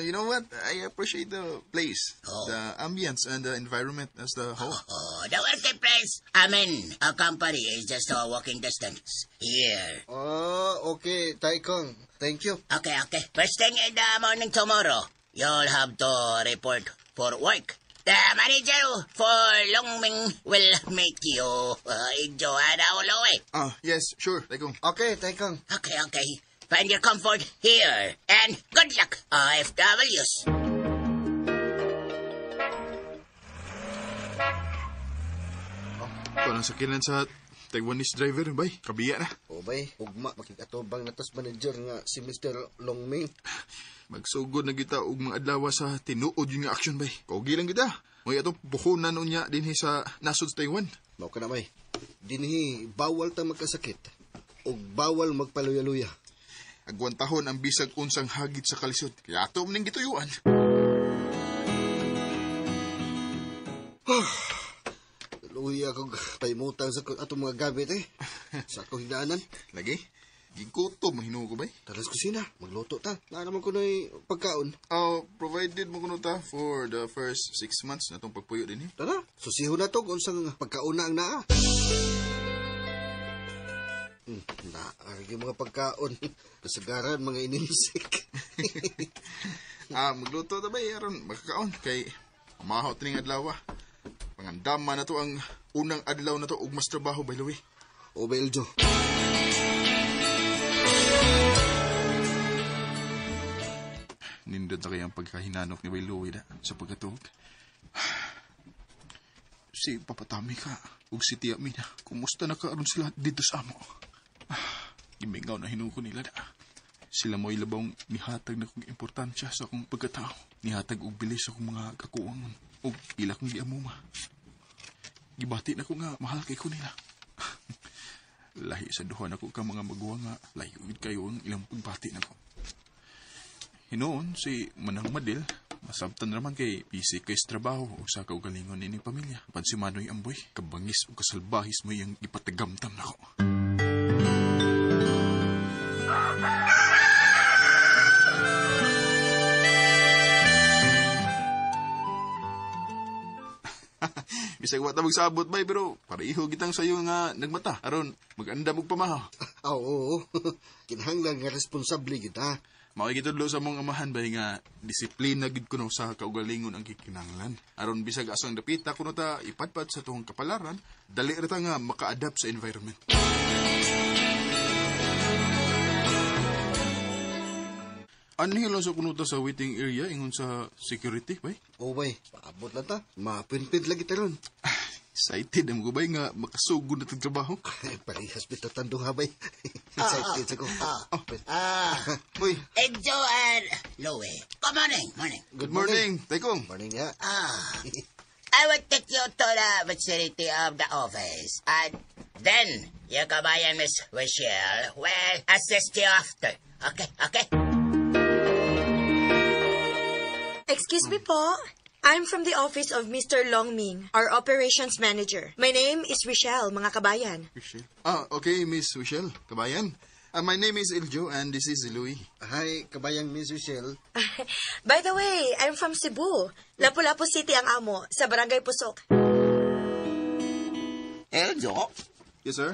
You know what? I appreciate the place, the ambience, and the environment as the whole. Oh, the working place. I mean, a company is just a walking distance here. Oh, okay, Taikong. Thank you. Okay. First thing in the morning tomorrow, you'll have to report for work. The manager for Longming will meet you in Joanna Oloy. Yes, sure, Taikong. Okay, Taikong. Okay. Find your comfort here. And good luck, OFWs. Ito ang sakinan sa Taiwanese driver, bay. Kabiya na. O bay, ugma makikatubang na tas manager nga si Mr. Longming. Magsugod na kita og mga adlaw sa tinuod yun nga action, bay. Kaugi lang kita. May atong puhunan unya dinhi sa nasod sa Taiwan. Mao ka na, bay. Dinhi, bawal ta magkasakit. Og bawal magpaluya-luya. Agwantahon ang bisag unsang hagit sa kalisod. Kaya ato ning gituyuan. Luya kog paimutang sa atong mga gamit eh. Sa akong higdaanan. Lagi? Gigutom ang hinuo ko, bay. Tara sa kusina, magluto ta. Naa naman ko na'y pagkaon. Oh, provided mo kuno ta for the first 6 months na itong pagpuyo din eh. Tara, susihon na to kung unsang pagkaon na ang naa. Naa yung mga pagkaon. Kasagaran, mga inimsik. Magluto ta bay, aron makakaon. Kay mahaw tining adlaw. Pangandama na to ang unang adlaw na to og mas trabaho, by the way. O, Beljo. Nindot na kayang pagkahinanok ni Bay Louie da sa pagkatuog. Si Papa Tami ka ug si Tia Mina, kumusta na karon sila dito sa amo? Gimingaw na hinuko nila da. Sila mo'y labong nihatag na kong importansya sa akong pagkatao. Nihatag og bilis sa akong mga kakuwangon ug ila kong giamuma. Gibati na ko nga mahal kay ko nila. Lahi sa duha nako ka mga maguwang nga layo gid kayo ang ilang pagbati nako. Hinuon si Manang Madel, masabtan raman kay busy kay sa trabaho ug sa kaugalingon nining pamilya. Apan si Manoy Amboy, kabangis ug kasalbahis mo iyang ipatagamtam nako. Bisag wa ta magsabot bay, pero pareho gitang sayo nga nagmata aron magandam og pamahaw. Oo. Kinahanglan nga responsable kita. Mao gitudlo sa mong amahan bay nga disiplina gid kuno sa kaugalingon ang gikinahanglan. Aron bisag asang dapita kuno ta ipadpad sa tuhong kapalaran, dali ra ta nga maka-adapt sa environment. Anhi lang sa kuno ta sa waiting area ingon sa security bay? O bay, paabot lang ta. Mapinpid lagi ta ron. Excited ang bay nga makasugod na tag trabaho. Parehas bitaw tandong ha bay. Excited sa ko. Uy. Enzo and Louie. Good morning. Morning. Good morning, Taikong. Morning nga. I will take you to the vicinity of the office. And then, your kabayan, Miss Rochelle, will assist you after. Okay? Excuse me po. I'm from the office of Mr. Longming, our operations manager. My name is Rochelle, mga kabayan. Rochelle? Okay, Miss Rochelle, kabayan. My name is Iljo and this is Louie. Hi, kabayang Miss Rochelle. By the way, I'm from Cebu. Lapu-Lapu City ang amo, sa Barangay Pusok. Iljo? Yes, sir.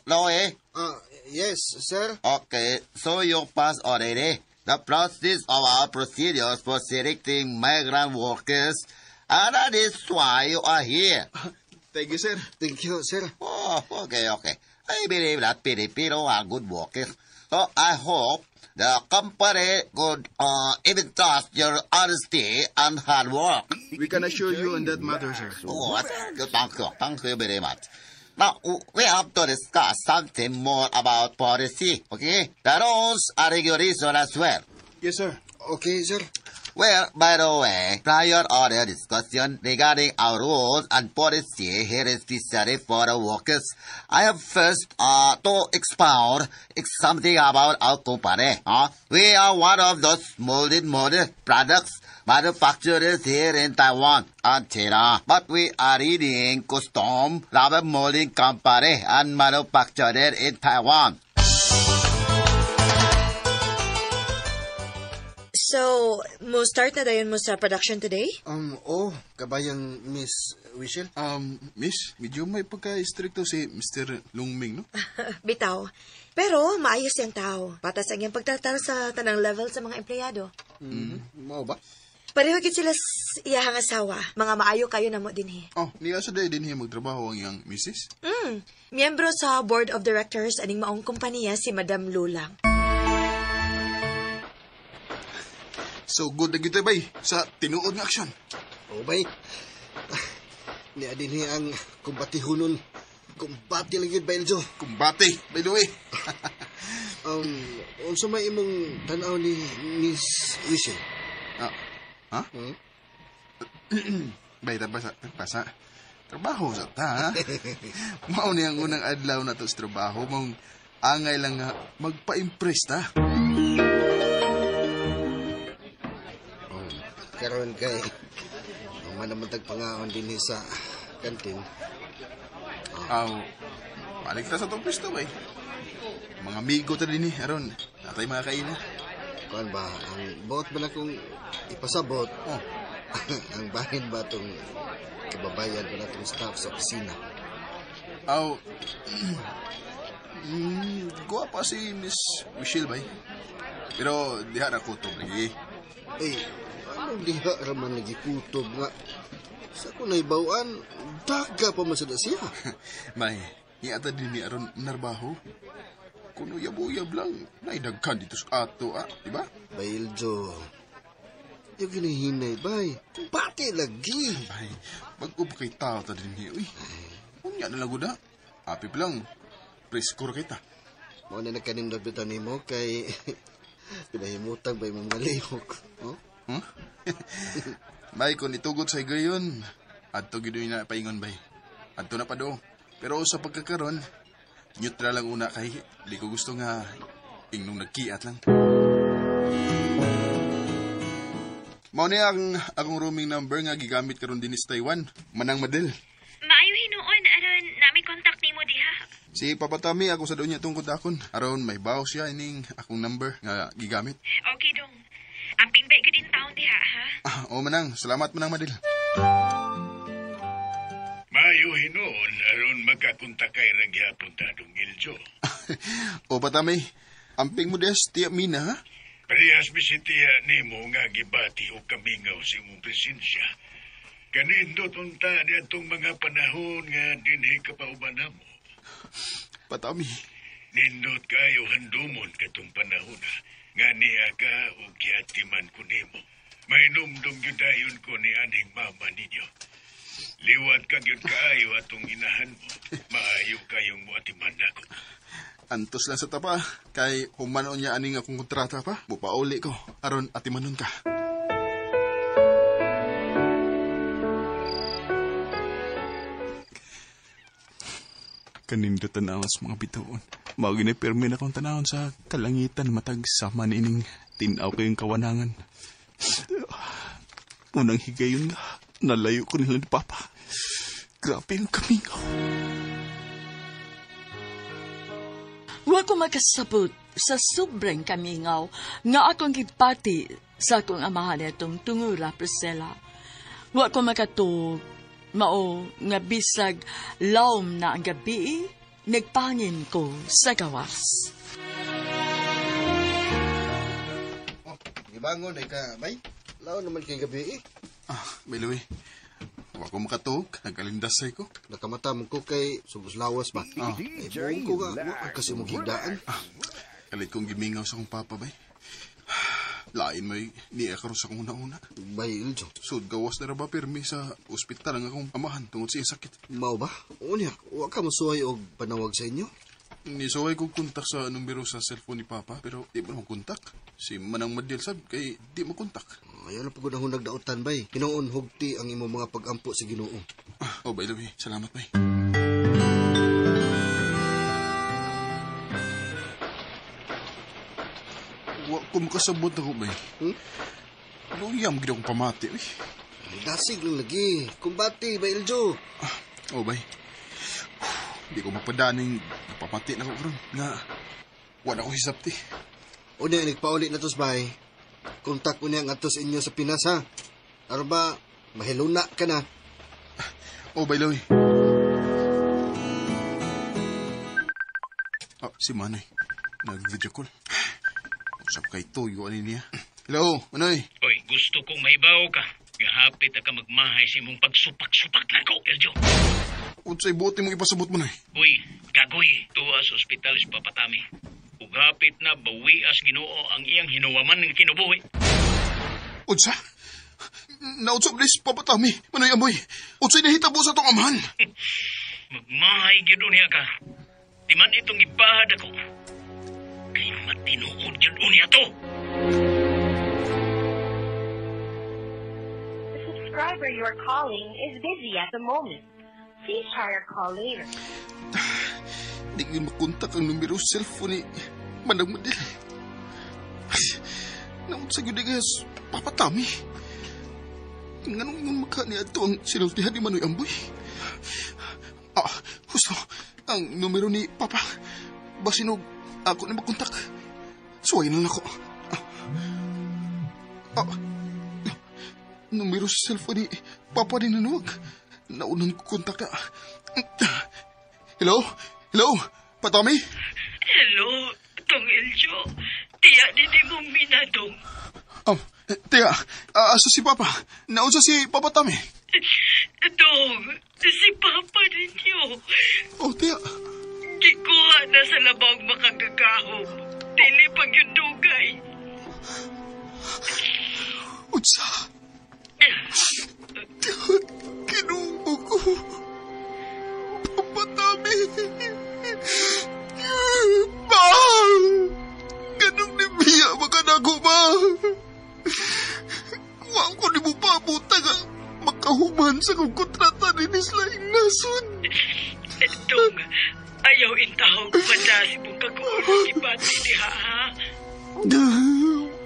Louie? Yes, sir. Okay, so you passed already. The process of our procedures for selecting migrant workers, and that is why you are here. Thank you, sir. Thank you, sir. Oh, okay. I believe that Filipino are good workers. So I hope the company could even trust your honesty and hard work. We can assure you on that matter, sir. Oh, thank you. Thank you very much. Now, we have to discuss something more about policy, okay? The rules are regulation as well. Yes, sir. Okay, sir. Well, by the way, prior order discussion regarding our rules and policy here especially for the workers, I have first to expound something about our company. We are one of those molded model products manufacturers here in Taiwan and China, but we are leading custom rubber molding company and manufacturer in Taiwan. So, mo start na dayon mo sa production today? Oh, kabayang Miss Wishel. Miss, medyo may pagka-stricto si Mr. Lungming, no? Bitaw. Pero maayos yung tao. Patas ang iyang pagtratar sa tanang level sa mga empleyado. Mm-hmm. Mao ba? Pareho gid sila sa iyahang asawa. Mga maayo kayo na mo dinhi. Oh, niya sa day dinhi magtrabaho ang iyang misis? Miyembro sa board of directors aning maong kompanya si Madam Lulang. So good na gyud bay sa tinuod nga aksyon. Oh, bay. Niya dinhi ang kumbatihunon. Kumbati lang gyud bay, Eljo. Kumbati, by the way. Unsa may imong tan-aw ni Miss Wishel? Ha? Bay, pasa. Trabaho sa ta. Mao ni ang unang adlaw na to sa trabaho. Mong angay lang nga magpa-impress ta. Karon kay manamantag pangaon din sa kantin. Aw, balik ta sa tong pisto bay. Mga amigo ta dinhi aron natay mga kaina. Kuan ba ang buot ba na kung ipasabot? Oh. Ang bahin ba tong kababayan ba na tong staff sa opisina? Aw, guwapa si Miss Michelle bay. Pero diha ra kutob lagi. Eh, anong diha raman lagi kutob nga? Sa ko naibawan, daga pa man sa siya. May, niata din ni aron narbaho. Kuno yab-uyab lang, naidagkan dito sa ato, di ba? Bailjo, yung ginahinay, bay. Kumbate lagi. Bay, bago pa kay tao ta din niya, uy. Unya na lang na. Api pa lang, presko ra kita. Mao na nagkanindot bitaw nimo kay pinahimutang ba imong mga lihok? Oh? Huh? Bay, kung itugot sa higayon, adto gid na paingon, bay. Adto na pa do. Pero sa pagkakaron, neutral lang una kay di ko gusto nga ingnong nagkiat lang. Mao ni ang akong roaming number nga gigamit karon dinhi sa Taiwan, Manang Madel. Maayo hinuon aron nami contact nimo diha. Si Papa Tami ako sa doon niya tungkod akon. Aron may baw siya ining akong number nga gigamit. Okay dong. Amping bay gud in taon diha ha. Oh Manang, salamat Manang Madel. Maayo hinuon aron magkakontakay ra gihapon ta dong Iljo. O Patami, amping mo des tiya Mina ha? Parehas bisitiya nimo nga gibati o kamingaw sa imong presensya. Kanindot unta niadtong mga panahon nga dinhi ka pauban namo. Patami. Nindot kayo handumon katong panahon nga niya ka o giatiman ko nimo. Mainumdum gyud dayon ko ni anhing mama ninyo. Liwat ka gyud kaayo atong inahan mo. Maayo kayong moatiman nako. Antos lang sa tapa, kay humanon niya aning akong kontrata pa. Mupauli ko, aron atimanon ka. Kanindot tanawan sa mga bituon. Mao gini pirmi na akong tanawon sa kalangitan matag sama niining tin-aw kayong kawanangan. Unang higayon nga, nalayo ko nila ni Papa. Grabe ang kamingaw. Wa ko makasabot sa sobrang kamingaw nga akong gipati sa akong amahan itong tungura, Priscilla. Wa ko makatuog, mao nga bisag lawom na ang gabi, nagpangin ko sa gawas. Oh, gibangon ay ka, bay. Laon naman kay gabi eh. By the way, wa ko makatuog, nagalindas ko. Nakamata mo ko kay subos lawas ba? Ay, buong ko nga, wa kasi mong higdaan. Kalit kong gimingaw sa akong papa, bay. Lain may niya karon sa akong una-una. Bay, Iljo. Sud gawas na ra ba pirmi sa ospital ang akong amahan tungod sa iyang sakit. Mao ba? Unya, wa ka mosuway og panawag sa inyo? Nisuway ko kontak sa numero sa cellphone ni Papa, pero di mo naman kontak. Si Manang Madiel sab, kay di mo kontak. Ayaw na pagod akong nagdaotan, bay. Hinoon hugti ang imong mga pagampo sa Ginoo. Oh, by the way, salamat, bay. Wa ko makasabot ako, bay. Luyam, gid akong pamati, bay. Dasig lang lagi. Kumbati, bay Eljo. Oh, bay. Di ko mapadaning napapati na ko karon nga wala ko hisapti. Unya, nagpauli na tos, bay. Kontak unya ang atos inyo sa Pinas, ha? Aron ba, mahiluna ka na. Oh, by the way. Oh, si Manoy. Nag-video call. Usap kay Toyo, ano niya? Hello, Manoy. Oy, gusto kong mahibaw ka. Gahapit ka magmahay sa imong pagsupak-supak na ko, Eljo. Unsay buot imong ipasabot mo, Noy? Uy, gagoy, tuwa sa ospital sa Papatami. Ug hapit na bawias Ginoo ang iyang hinuwaman ng kinabuhi. Unsa? Naunsa ba si Papatami? Manoy Amoy, unsay nahitabo sa atong amahan? Magmahay gyud unya ka. Di man itong ibahad ako. Kay matinuod gyud unya to. The subscriber you are calling is busy at the moment. Please try your call later. Di ko makontak ang numero sa cellphone ni Manang Madel. Naunsa gyud guys, Papatami. Nganong ingon maka ni adto ang sinultihan ni Manoy Amboy? Ah, husto, ang numero ni Papa. Basinog ako na makontak. Suway na lang ako. Numero sa cellphone ni Papa ni nanuwag. Naunan ko kontak na. Hello? Hello? Patami? Hello, Tong Eljo. Tiya din mo minadong. Tiya, asa si Papa? Naunsa si Papa Tami? Dong, si Papa ninyo. Oh, tiya. Gikuha na sa labang makagagahom. Dili pag yung dugay. Unsa? Kinumo ko. Papa Tami. Ma! Ganong nibiya makanago ba? Wa ko ni mo pabuta nga makahuman sa kong kontrata ni Nisla Ignason. Dong, ayaw intahog pa si mong kagulo kibati diha, ha?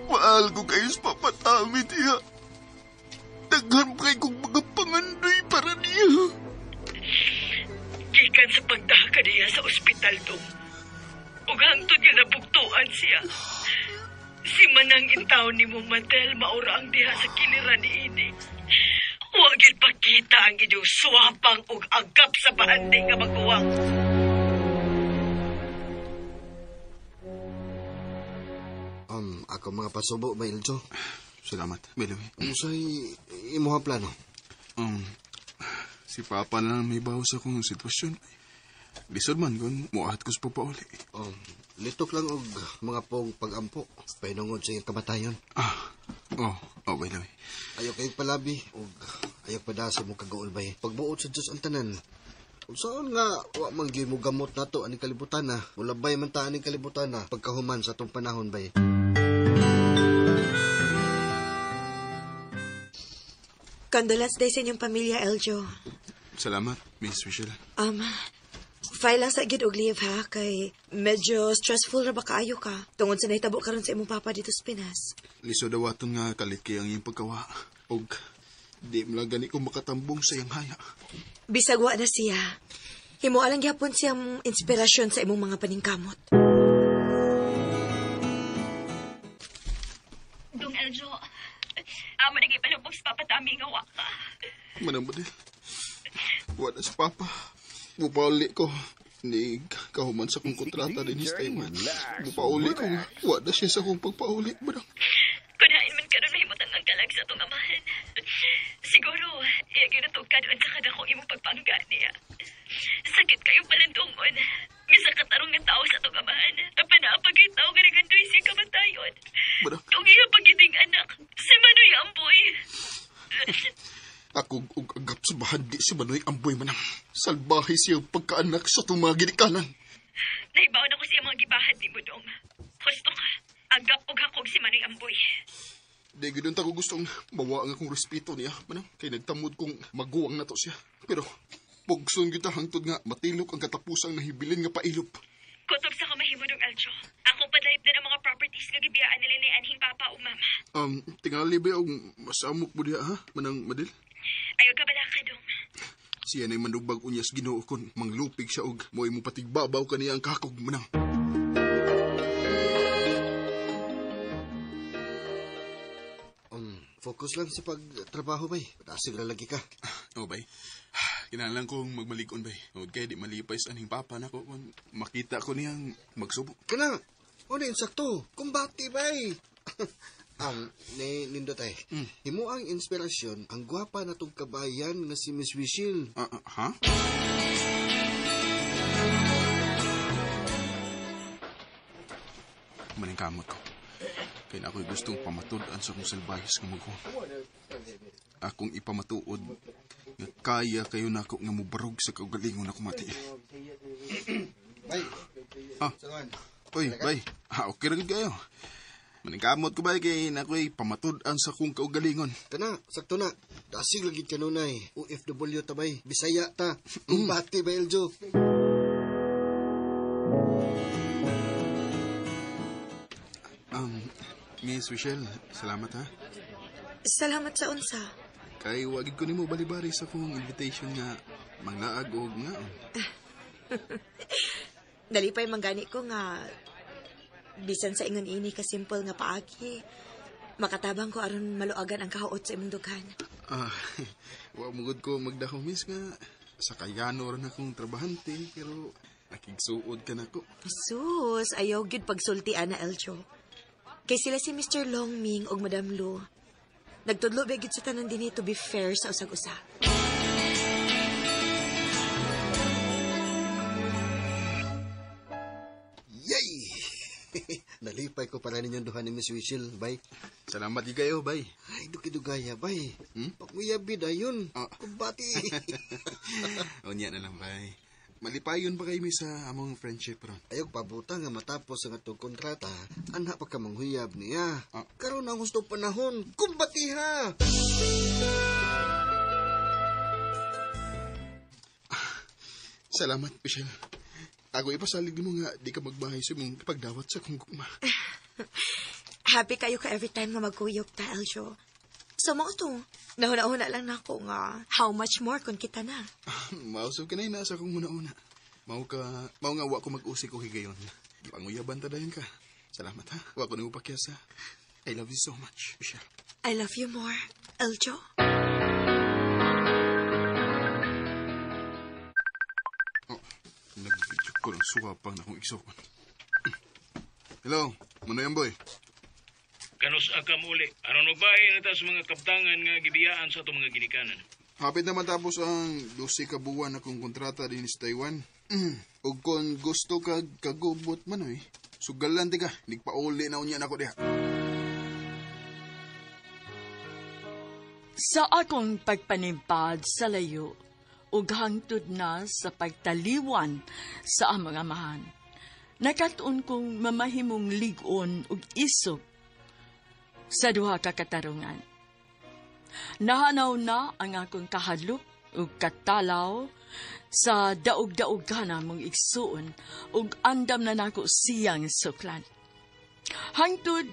Mahal ko kayo sa Papa Tami, tiya. Daghan pa kay kong mga pangandoy para niya. Gikan sa pagdaha niya sa ospital, Dong. Ug hangtod nga nabugtuan siya. Si Manang intaw ni mo Madel maura ang diha sa kiliran ni ini. Wa gyud pakita ang inyong suwapang ug agap sa bahandi nga maguwang. Ako mga pasubo, ba, Iljo? Salamat, Meloy. Unsay imuha plano? Si Papa na lang may bawas akong sitwasyon. Lisod man kung muahat ko sa papauli. Litok lang og mga pong pag-ampo. Painungod sa iyang kamatayon. Oh, by the way. Ayaw kayong palabi og ayaw padasa mo kagaol bay. Pagbuot sa Diyos ang tanan. Saan nga wa man gyud mo gamot nato aning kalibutan na. Mulabay man ta aning kalibutan na pagkahuman sa atong panahon bay. Condolence day sa inyong pamilya, Eljo. Salamat, Miss Michelle. File lang sa gid og leave ha, kay medyo stressful ra ba kaayo ka tungod sa nahitabo karon sa imong papa dito sa Pinas. Lisod dawaton nga kalit kay ang iyong pagkawa. Og di mo lang gani ko makatambong sa iyang haya. Bisag wa na siya. Himo alang gyapon siyang inspirasyon sa imong mga paningkamot. Dong Eljo, amo na gipalubog sa Papa Tami nga wa ka. Manang Badil, wala sa Papa. Mupauli ko. Ni kahuman sa kong kontrata din sa Taiwan. Mupauli ko. Wala siya sa kong pagpauli. Manang. Kunain man karon mahimutang ang kalag sa atong amahan. Siguro, iya ginatog ka doon sa kadakong imong pagpangga niya. Sakit kayo palandungon. Misa katarong nga tao sa atong amahan. Apan naapagay tao nga nagandoy siya kamatayon. Manang. Kung iya pagiding anak, si Manoy Amboy. Ako og agap sa bahandi si Manoy Amboy manang. Salbahe siya pagkaanak sa itong mga ginikanan. Nahibaw na ko siya mga gibahad ni Budong. Husto ka. Agap og hakog si Manoy Amboy. Di gid unta ko gustong mawa ang akong respeto niya, manang kay nagtamod kong maguwang na to siya. Pero pugson gyud ta hangtod nga matilok ang katapusang nahibilin nga pailop. Kutob sa kamahimo dong Aljo. Ako padalip din ang mga properties nga gibiyaan nila ni anhing papa ug mama. Tingali ba og masamok mo diha ha, manang Madel? Ayaw ka bala ka dong. Siya na'y manubag unyas Ginoo kon manglupig siya og mo'y mopatigbabaw kaniya ang kakog manang. Focus lang sa pagtrabaho, bay. Padasig ra lagi ka. Oh, bay. Kinahanglan kong magmalig-on, bay. Tungod kay di malipay sa aning papa nako kung makita ko niyang magsubo. Kana, o na insakto. Kumbati, bay. Ni nindot ay. Himo ang inspirasyon ang gwapa na tong kabayan nga si Miss Wishil. Ha? Maning kamot ko. Kaya na ako'y gustong pamatud-an sa akong salbayas nga maghuwang. Akong ipamatuod nga kaya kayo nako nga mubarog sa kaugalingon ako matiil. Bay. Ah. Uy, bay. Ah, okay ra gud kayo. Maningkamot ko bay kay nako'y pamatud-an sa akong kaugalingon. Kana, sakto na. Dasig lagi kanunay. OFW ta bay. Bisaya ta. Kumbati ba, Eljo? Miss Michelle, salamat ha. Salamat sa unsa. Kay wagid ko nimo balibari sa akong invitation nga manglaag og ngaon. Nalipay manggani ko nga bisan sa ingon ini ka simple nga paagi. Makatabang ko aron maluagan ang kahuot sa imong dughan. Ah, wa mugod ko magdako miss nga sa kayano ra na akong trabahante pero nakigsuod ka nako. Sus, ayaw gyud pagsulti ana Eljo. Kay sila si Mr. Longming ug Madam Lu. Nagtudlo ba gyud sa tanan dinhi to be fair sa usag-usa. Yay! Nalipay ko para ninyong duha ni Miss Wishil, bay. Salamat gyud kayo, bay. Ay, dugay-dugaya, bay. Pagmuyabi dayon. Kumbati. Unya na lang, bay. Malipayon pa kayo sa among friendship ron. Ayaw pabuta nga matapos ang atong kontrata, anak pa ka manghuyab niya. Karon ang gusto panahon, kumbati ha! Salamat, Michelle. Ako ipasalig mo nga di ka magbahay sa imong pagdawat sa kong gugma. Happy kayo ka every time nga magkuyog ta, Eljo. So mo to, nahuna-huna lang nako nga how much more kung kita na. Mausap ka na yun, nasa kong una-una. Mao nga wa ko mag-usik ko higayon. Panguyaban ta dayon ka. Salamat ha. Wa ko nang upakyas ha. I love you so much, Michelle. I love you more, Eljo. Oh, nag-video ko ng suwapang na akong igsukon. Hello, Manoy Amboy. Kanus akam uli. Aron magbahin na ta sa mga kaptangan nga gibiyaan sa atong mga ginikanan. Hapit na matapos ang 12 ka buwan akong kontrata din sa Taiwan. Ug kung gusto ka kagubot Manoy, sugalan ti ka. Nagpauli na unya nako diha. Sa akong pagpanimpad sa layo, ug hangtod na sa pagtaliwan sa among amahan, nakatuon kong mamahimong lig-on ug isop sa duha ka katarungan. Nahanaw na ang akong kahadlok ug katalaw sa daog-daogan namong igsuon ug andam na nako siyang suklan. Hangtod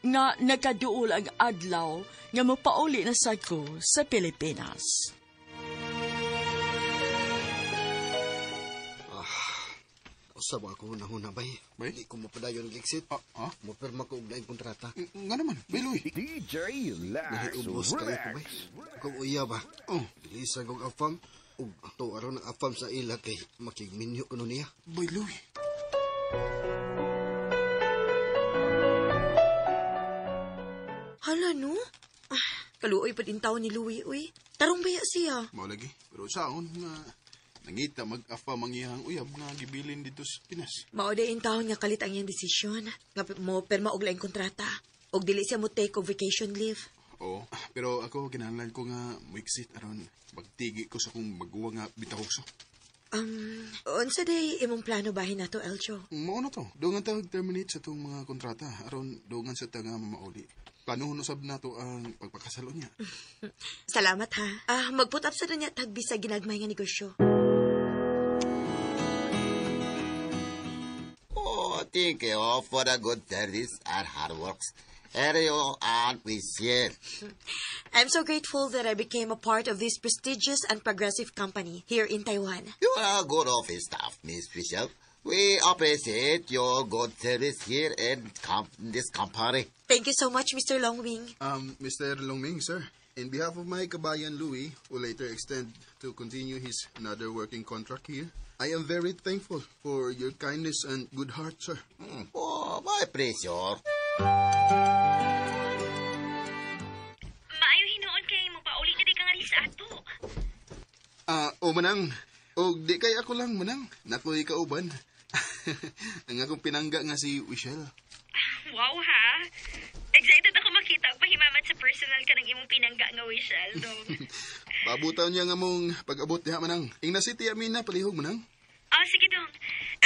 nga nakaduol ang adlaw nga mopauli na sad ko sa Pilipinas. Usab ako una-una, bay. Bay? Di ko mapadayon ang exit. Mopirma ko og laing kontrata. Nga naman, bay Louie. DJ Lax Nahiubos kayo ko, bay. Kung uya ba? Oh. Bilisan kong afam. Ug to aron ang afam sa ila kay makigminyo kuno niya. Bay Louie. Hala, no? Ah, kaluoy pa din tao ni Louie, uy. Tarong baya siya. Mao lagi. Pero saon nga nangita mag-afam ang iyang uyab nga gibilin dito sa Pinas. Mao day in taon nga kalit ang iyang desisyon. Nga mo perma og laing kontrata. Og dili siya mo take og vacation leave. Oo, pero ako kinahanglan ko nga mo-exit aron magtigi ko sa kong maguwa nga bitahokso. Unsa day imong plano bahin nato, Eljo? Mao na to. Dungan ta terminate sa tong mga kontrata aron dungan sa ta nga mamauli. Plano usab nato ang pagpakasal niya. Salamat ha. Mag-put up sa niya tagbi sa ginagmay nga negosyo. Oh, thank you for the good service and hard works. Elio and Michelle. I'm so grateful that I became a part of this prestigious and progressive company here in Taiwan. You are a good office staff, Miss Michelle. We appreciate your good service here in this company. Thank you so much, Mr. Longwing. Mr. Longming, sir. In behalf of my kabayan Louis, who later extend to continue his another working contract here, I am very thankful for your kindness and good heart, sir. Oh, my pleasure. Maayo hinuon kay mopauli na di ka nga rin sa ato. O manang. O di kay ako lang, manang. Nakoy kauban. Ang akong pinangga nga si Michelle. Wow ha. Excited ako makita og pahimamat sa personal ka ng imong pinangga nga Michelle dong. Paabutaw niya nga mong pag-abot diha manang. Ingna si Tia Mina palihog manang. Oh, sige dong.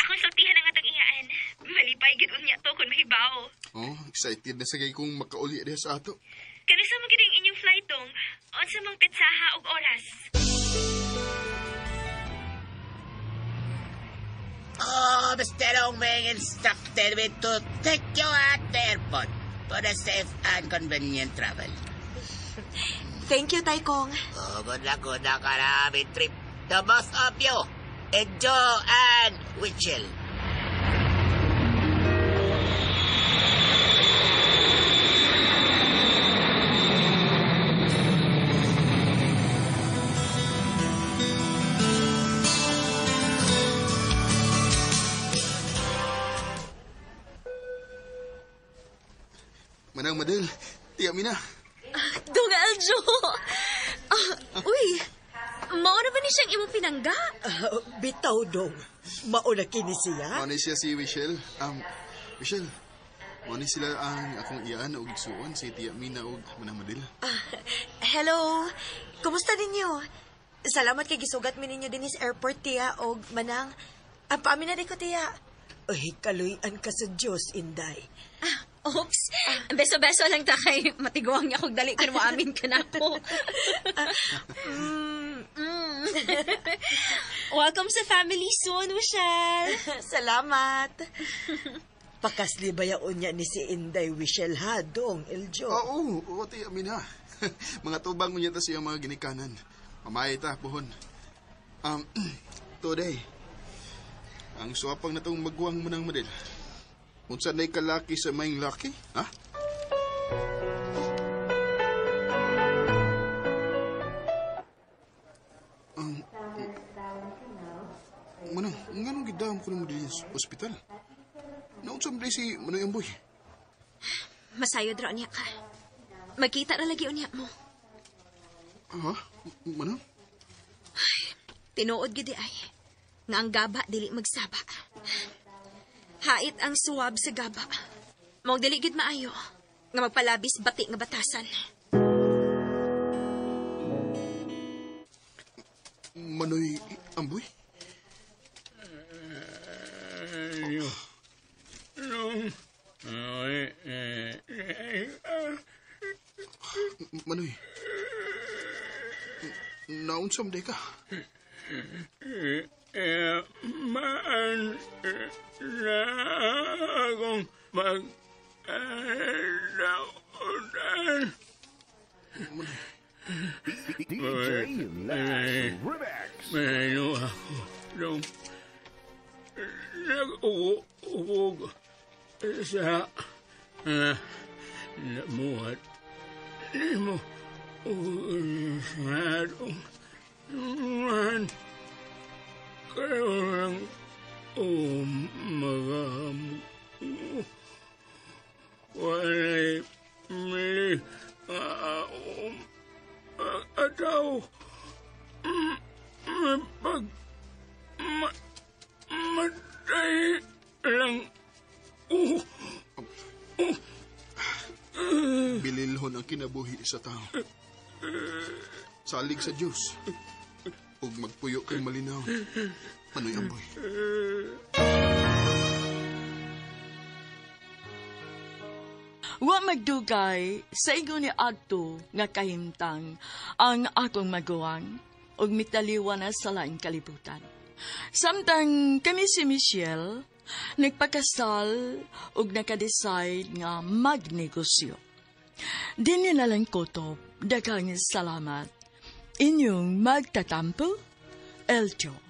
Akong sultihan ang atong iyaan. Malipay gid unya to kung mahibaw. Oh, excited na sa kay kung makauli diha sa ato. Kanus-a man gid ang inyong flight dong? Unsa mang petsaha og oras? Oh, Mr. Longming instructed me to take you at the airport for a safe and convenient travel. Thank you, Tai Kong. Oh, good luck, karami trip. The both of you, Enjoy and Wichel. Manang Madel, Tia Mina. Dong Aljo! Uy, mao na ba ni siyang imong pinangga? Bitaw dong. Mao na kini siya? Mao ni siya si Michelle. Michelle, mao ni sila ang akong iyaan og igsuon si Tia Mina og Manang Madel. Hello. Kumusta ninyo? Salamat kay gisugat mi ninyo dinhi sa airport, Tia, og Manang. Ang paamin na ko, Tia. Uy, kaluy-an ka sa Diyos, Inday. Oops. Beso-beso lang ta kay matiguang niya kung dali ka na maamin ka na ako. Welcome sa family soon, Michelle. Salamat. Pakasli ba yaon niya ni si Inday Michelle ha, dong, Eljo? Oo, oo, Tia Mina. Mga tubang mo niya ta siya mga ginikanan. Mamay ta, puhon. Today, ang suwapang na tong magwang mo ng madel. Unsa na'y kalaki sa maing laki, ha? Manang, nganong gidam ko nimo dinhi sa ospital? Naunsa man si Manoy Amboy? Masayod ra niya ka. Magkita ra lagi unya mo. Ha? Manang? Ay, tinuod gid ay nga ang gaba dili magsaba. Hait ang suwab sa gaba. Maog dili gid maayo nga magpalabis bati nga batasan. Manoy Amboy? Manoy. Naunsa man ka? Maan na akong mag-daunan. DJ Lash Remix. Mayroon ako nung nag-uog sa namuhat nimo usadong man kayo lang umagam walay mili ataw pag matay lang. Bililhon ang kinabuhi sa tao. Salig sa Diyos. Ug magpuyo kay malinaw. Manoy Amboy. Wa magdugay sa ingon ni adto nga kahimtang ang akong maguwang ug mitaliwa na sa laing kalibutan. Samtang kami si Michelle nagpakasal ug nakadecide nga magnegosyo. Dinhi na lang kutob, daghang salamat. Inyong magtatampo, Eljo.